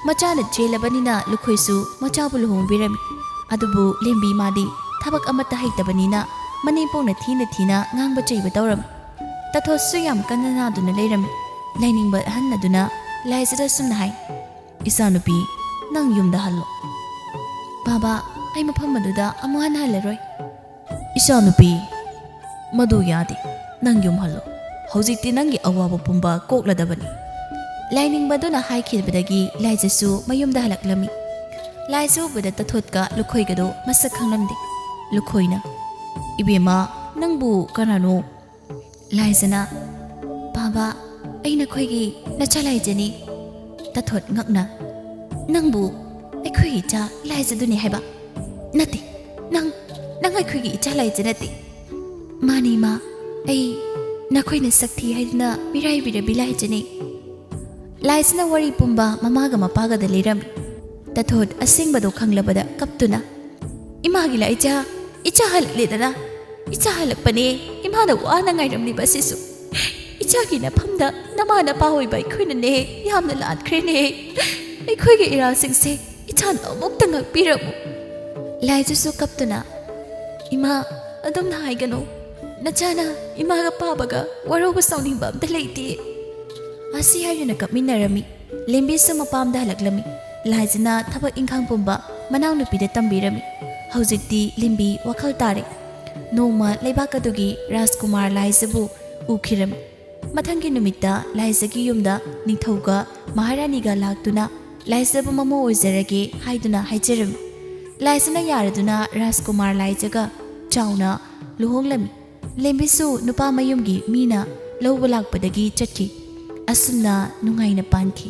ꯃꯆꯥꯅ ꯆꯦꯜꯂꯕꯅꯤꯅ ꯂꯨꯈꯣꯏꯁꯨ ꯃꯆꯥꯕꯨ ꯂꯨꯍꯣꯡꯕꯤꯔꯝꯃꯤ꯫ ꯑꯗꯨꯕꯨ ꯂꯦꯝꯕꯤ ꯃꯥꯗꯤ ꯊꯕꯛ ꯑꯃꯠꯇ ꯍꯩꯇꯕꯅꯤꯅ ꯃꯅꯦꯝꯄꯣꯛꯅ ꯊꯤꯅ ꯊꯤꯅ ꯉꯥꯡꯕ ꯆꯩꯕ ꯇꯧꯔꯝꯃꯤ꯫ ꯇꯥꯊꯣꯠꯁꯨ ꯌꯥꯝ ꯀꯟꯅ ꯅꯥꯗꯨꯅ ꯂꯩꯔꯝꯃꯤ꯫ ꯂꯥꯏꯅꯤꯡꯕ ꯑꯍꯟ ꯑꯗꯨꯅ ꯂꯥꯏꯖꯗ ꯑꯁꯨꯝꯅ ꯍꯥꯏ, "ꯏꯆꯥꯅꯨꯄꯤ, ꯅꯪ ꯌꯨꯝꯗ ꯍꯜꯂꯣ꯫" "ꯕꯥꯕꯥ, ꯑꯩ ꯃꯐꯝ ꯑꯗꯨꯗ ꯑꯃꯨꯛ ꯍꯟꯅ ꯍꯜꯂꯔꯣꯏ꯫" "ꯏꯆꯥꯅꯨꯄꯤ, ꯃꯗꯨ ꯌꯥꯗꯦ꯫ ꯅꯪ ꯌꯨꯝ ꯍꯜꯂꯣ꯫ ꯍꯧꯖꯤꯛꯇꯤ ꯅꯪꯒꯤ ꯑꯋꯥꯕ ꯄꯨꯝꯕ ꯀꯣꯛꯂꯗꯕꯅꯤ꯫" ꯂꯥꯏꯅꯤꯡꯕꯗꯨꯅ ꯍꯥꯏꯈꯤꯕꯗꯒꯤ ꯂꯥꯏꯖꯁꯨ ꯃꯌꯨꯝꯗ ꯍꯜꯂꯛꯂꯝꯃꯤ꯫ ꯂꯥꯏꯖ ꯎꯕꯗ ꯇꯥꯊꯣꯠꯀ ꯂꯨꯈꯣꯏꯒꯗꯣ ꯃꯁꯛ ꯈꯪꯂꯝꯗꯦ꯫ ꯂꯨꯈꯣꯏꯅ, "ꯏꯕꯦꯝꯃ, ꯅꯪꯕꯨ ꯀꯅꯥꯅꯣ?" ꯂꯥꯏꯖꯅ, "ꯕꯥꯕꯥ, ꯑꯩ ꯅꯈꯣꯏꯒꯤ ꯅꯆꯥ ꯂꯥꯏꯖꯅꯤ꯫" ꯇꯥꯊꯣꯠ ꯉꯛꯅ, "ꯅꯪꯕꯨ ꯑꯩꯈꯣꯏꯒꯤ ꯏꯆꯥ ꯂꯥꯏꯖꯗꯨꯅꯤ ꯍꯥꯏꯕ? ꯅꯠꯇꯦ, ꯅꯪ, ꯅꯪ ꯑꯩꯈꯣꯏꯒꯤ ꯏꯆꯥ ꯂꯥꯏꯖ ꯅꯠꯇꯦ꯫" "ꯃꯥꯅꯤ ꯏꯃꯥ, ꯑꯩ ꯅꯈꯣꯏꯅ ꯁꯛ ꯊꯤ ꯍꯥꯏꯗꯨꯅ ꯃꯤꯔꯥꯏꯕꯤꯔꯕꯤ ꯂꯥꯏꯖꯅꯤ꯫" ꯂꯥꯏꯖꯅ ꯋꯥꯔꯤ ꯄꯨꯝꯕ ꯃꯃꯥꯒ ꯃꯄꯥꯒꯗ ꯂꯤꯔꯝꯃꯤ꯫ ꯇꯥꯊꯣꯠ ꯑꯁꯦꯡꯕꯗꯣ ꯈꯪꯂꯕꯗ ꯀꯞꯇꯨꯅ, "ꯏꯃꯥꯒꯤ ꯂꯥꯏꯖ, ꯏꯆꯥ ꯍꯜꯂꯛꯂꯦꯗꯅ꯫ ꯏꯆꯥ ꯍꯜꯂꯛꯄꯅꯦ ꯏꯃꯥꯅ ꯋꯥꯅ ꯉꯥꯏꯔꯝꯂꯤꯕ ꯑꯁꯤꯁꯨ꯫ ꯏꯆꯥꯒꯤ ꯅꯐꯝꯗ ꯅꯃꯥ ꯅꯄꯥ ꯑꯣꯏꯕ ꯑꯩꯈꯣꯏꯅꯅꯦ ꯌꯥꯝꯅ ꯂꯥꯟꯈ꯭ꯔꯦꯅꯦ꯫ ꯑꯩꯈꯣꯏꯒꯤ ꯏꯔꯥꯜꯁꯤꯡꯁꯦ ꯏꯆꯥꯅ ꯑꯃꯨꯛꯇ ꯉꯥꯛꯄꯤꯔꯝꯃꯨ꯫" ꯂꯥꯏꯖꯁꯨ ꯀꯞꯇꯨꯅ, "ꯏꯃꯥ, ꯑꯗꯨꯝꯅ ꯍꯥꯏꯒꯅꯨ꯫ ꯅꯆꯥꯅ ꯏꯃꯥꯒ ꯄꯥꯕꯒ ꯋꯥꯔꯧꯕ ꯁꯥꯎꯅꯤꯡꯕ ꯑꯝꯇ ꯂꯩꯇꯦ꯫" ꯑꯁꯤ ꯍꯥꯏꯗꯨꯅ ꯀꯞꯃꯤꯟꯅꯔꯝꯃꯤ꯫ ꯂꯦꯝꯕꯤꯁꯨ ꯃꯄꯥꯝꯗ ꯍꯜꯂꯛꯂꯝꯃꯤ꯫ ꯂꯥꯏꯖꯅ ꯊꯕꯛ ꯏꯪꯈꯥꯡ ꯄꯨꯝꯕ ꯃꯅꯥꯎꯅꯨꯄꯤꯗ ꯇꯝꯕꯤꯔꯝꯃꯤ꯫ ꯍꯧꯖꯤꯛꯇꯤ ꯂꯦꯝꯕꯤ ꯋꯥꯈꯜ ꯇꯥꯔꯦ꯫ ꯅꯣꯡꯃ ꯂꯩꯕꯥꯛ ꯑꯗꯨꯒꯤ ꯔꯥꯖꯀꯨꯃꯥꯔ ꯂꯥꯏꯖꯕꯨ ꯎꯈꯤꯔꯝꯃꯤ꯫ ꯃꯊꯪꯒꯤ ꯅꯨꯃꯤꯠꯇ ꯂꯥꯏꯖꯒꯤ ꯌꯨꯝꯗ ꯅꯤꯡꯊꯧꯒ ꯃꯍꯥꯔꯥꯅꯤꯒ ꯂꯥꯛꯇꯨꯅ ꯂꯥꯏꯖꯕꯨ ꯃꯃꯧ ꯑꯣꯏꯖꯔꯒꯦ ꯍꯥꯏꯗꯨꯅ ꯍꯥꯏꯖꯔꯝꯃꯤ꯫ ꯂꯥꯏꯖꯅ ꯌꯥꯔꯗꯨꯅ ꯔꯥꯖꯀꯨꯃꯥꯔ ꯂꯥꯏꯖꯒ ꯆꯥꯎꯅ ꯂꯨꯍꯣꯡꯂꯝꯃꯤ꯫ ꯂꯦꯝꯕꯤꯁꯨ ꯅꯨꯄꯥ ꯃꯌꯨꯝꯒꯤ ꯃꯤꯅ ꯂꯧꯕ ꯂꯥꯛꯄꯗꯒꯤ ꯆꯠꯈꯤ꯫ ꯑꯁꯨꯝꯅ ꯅꯨꯡꯉꯥꯏꯅ ꯄꯥꯟꯈꯤ꯫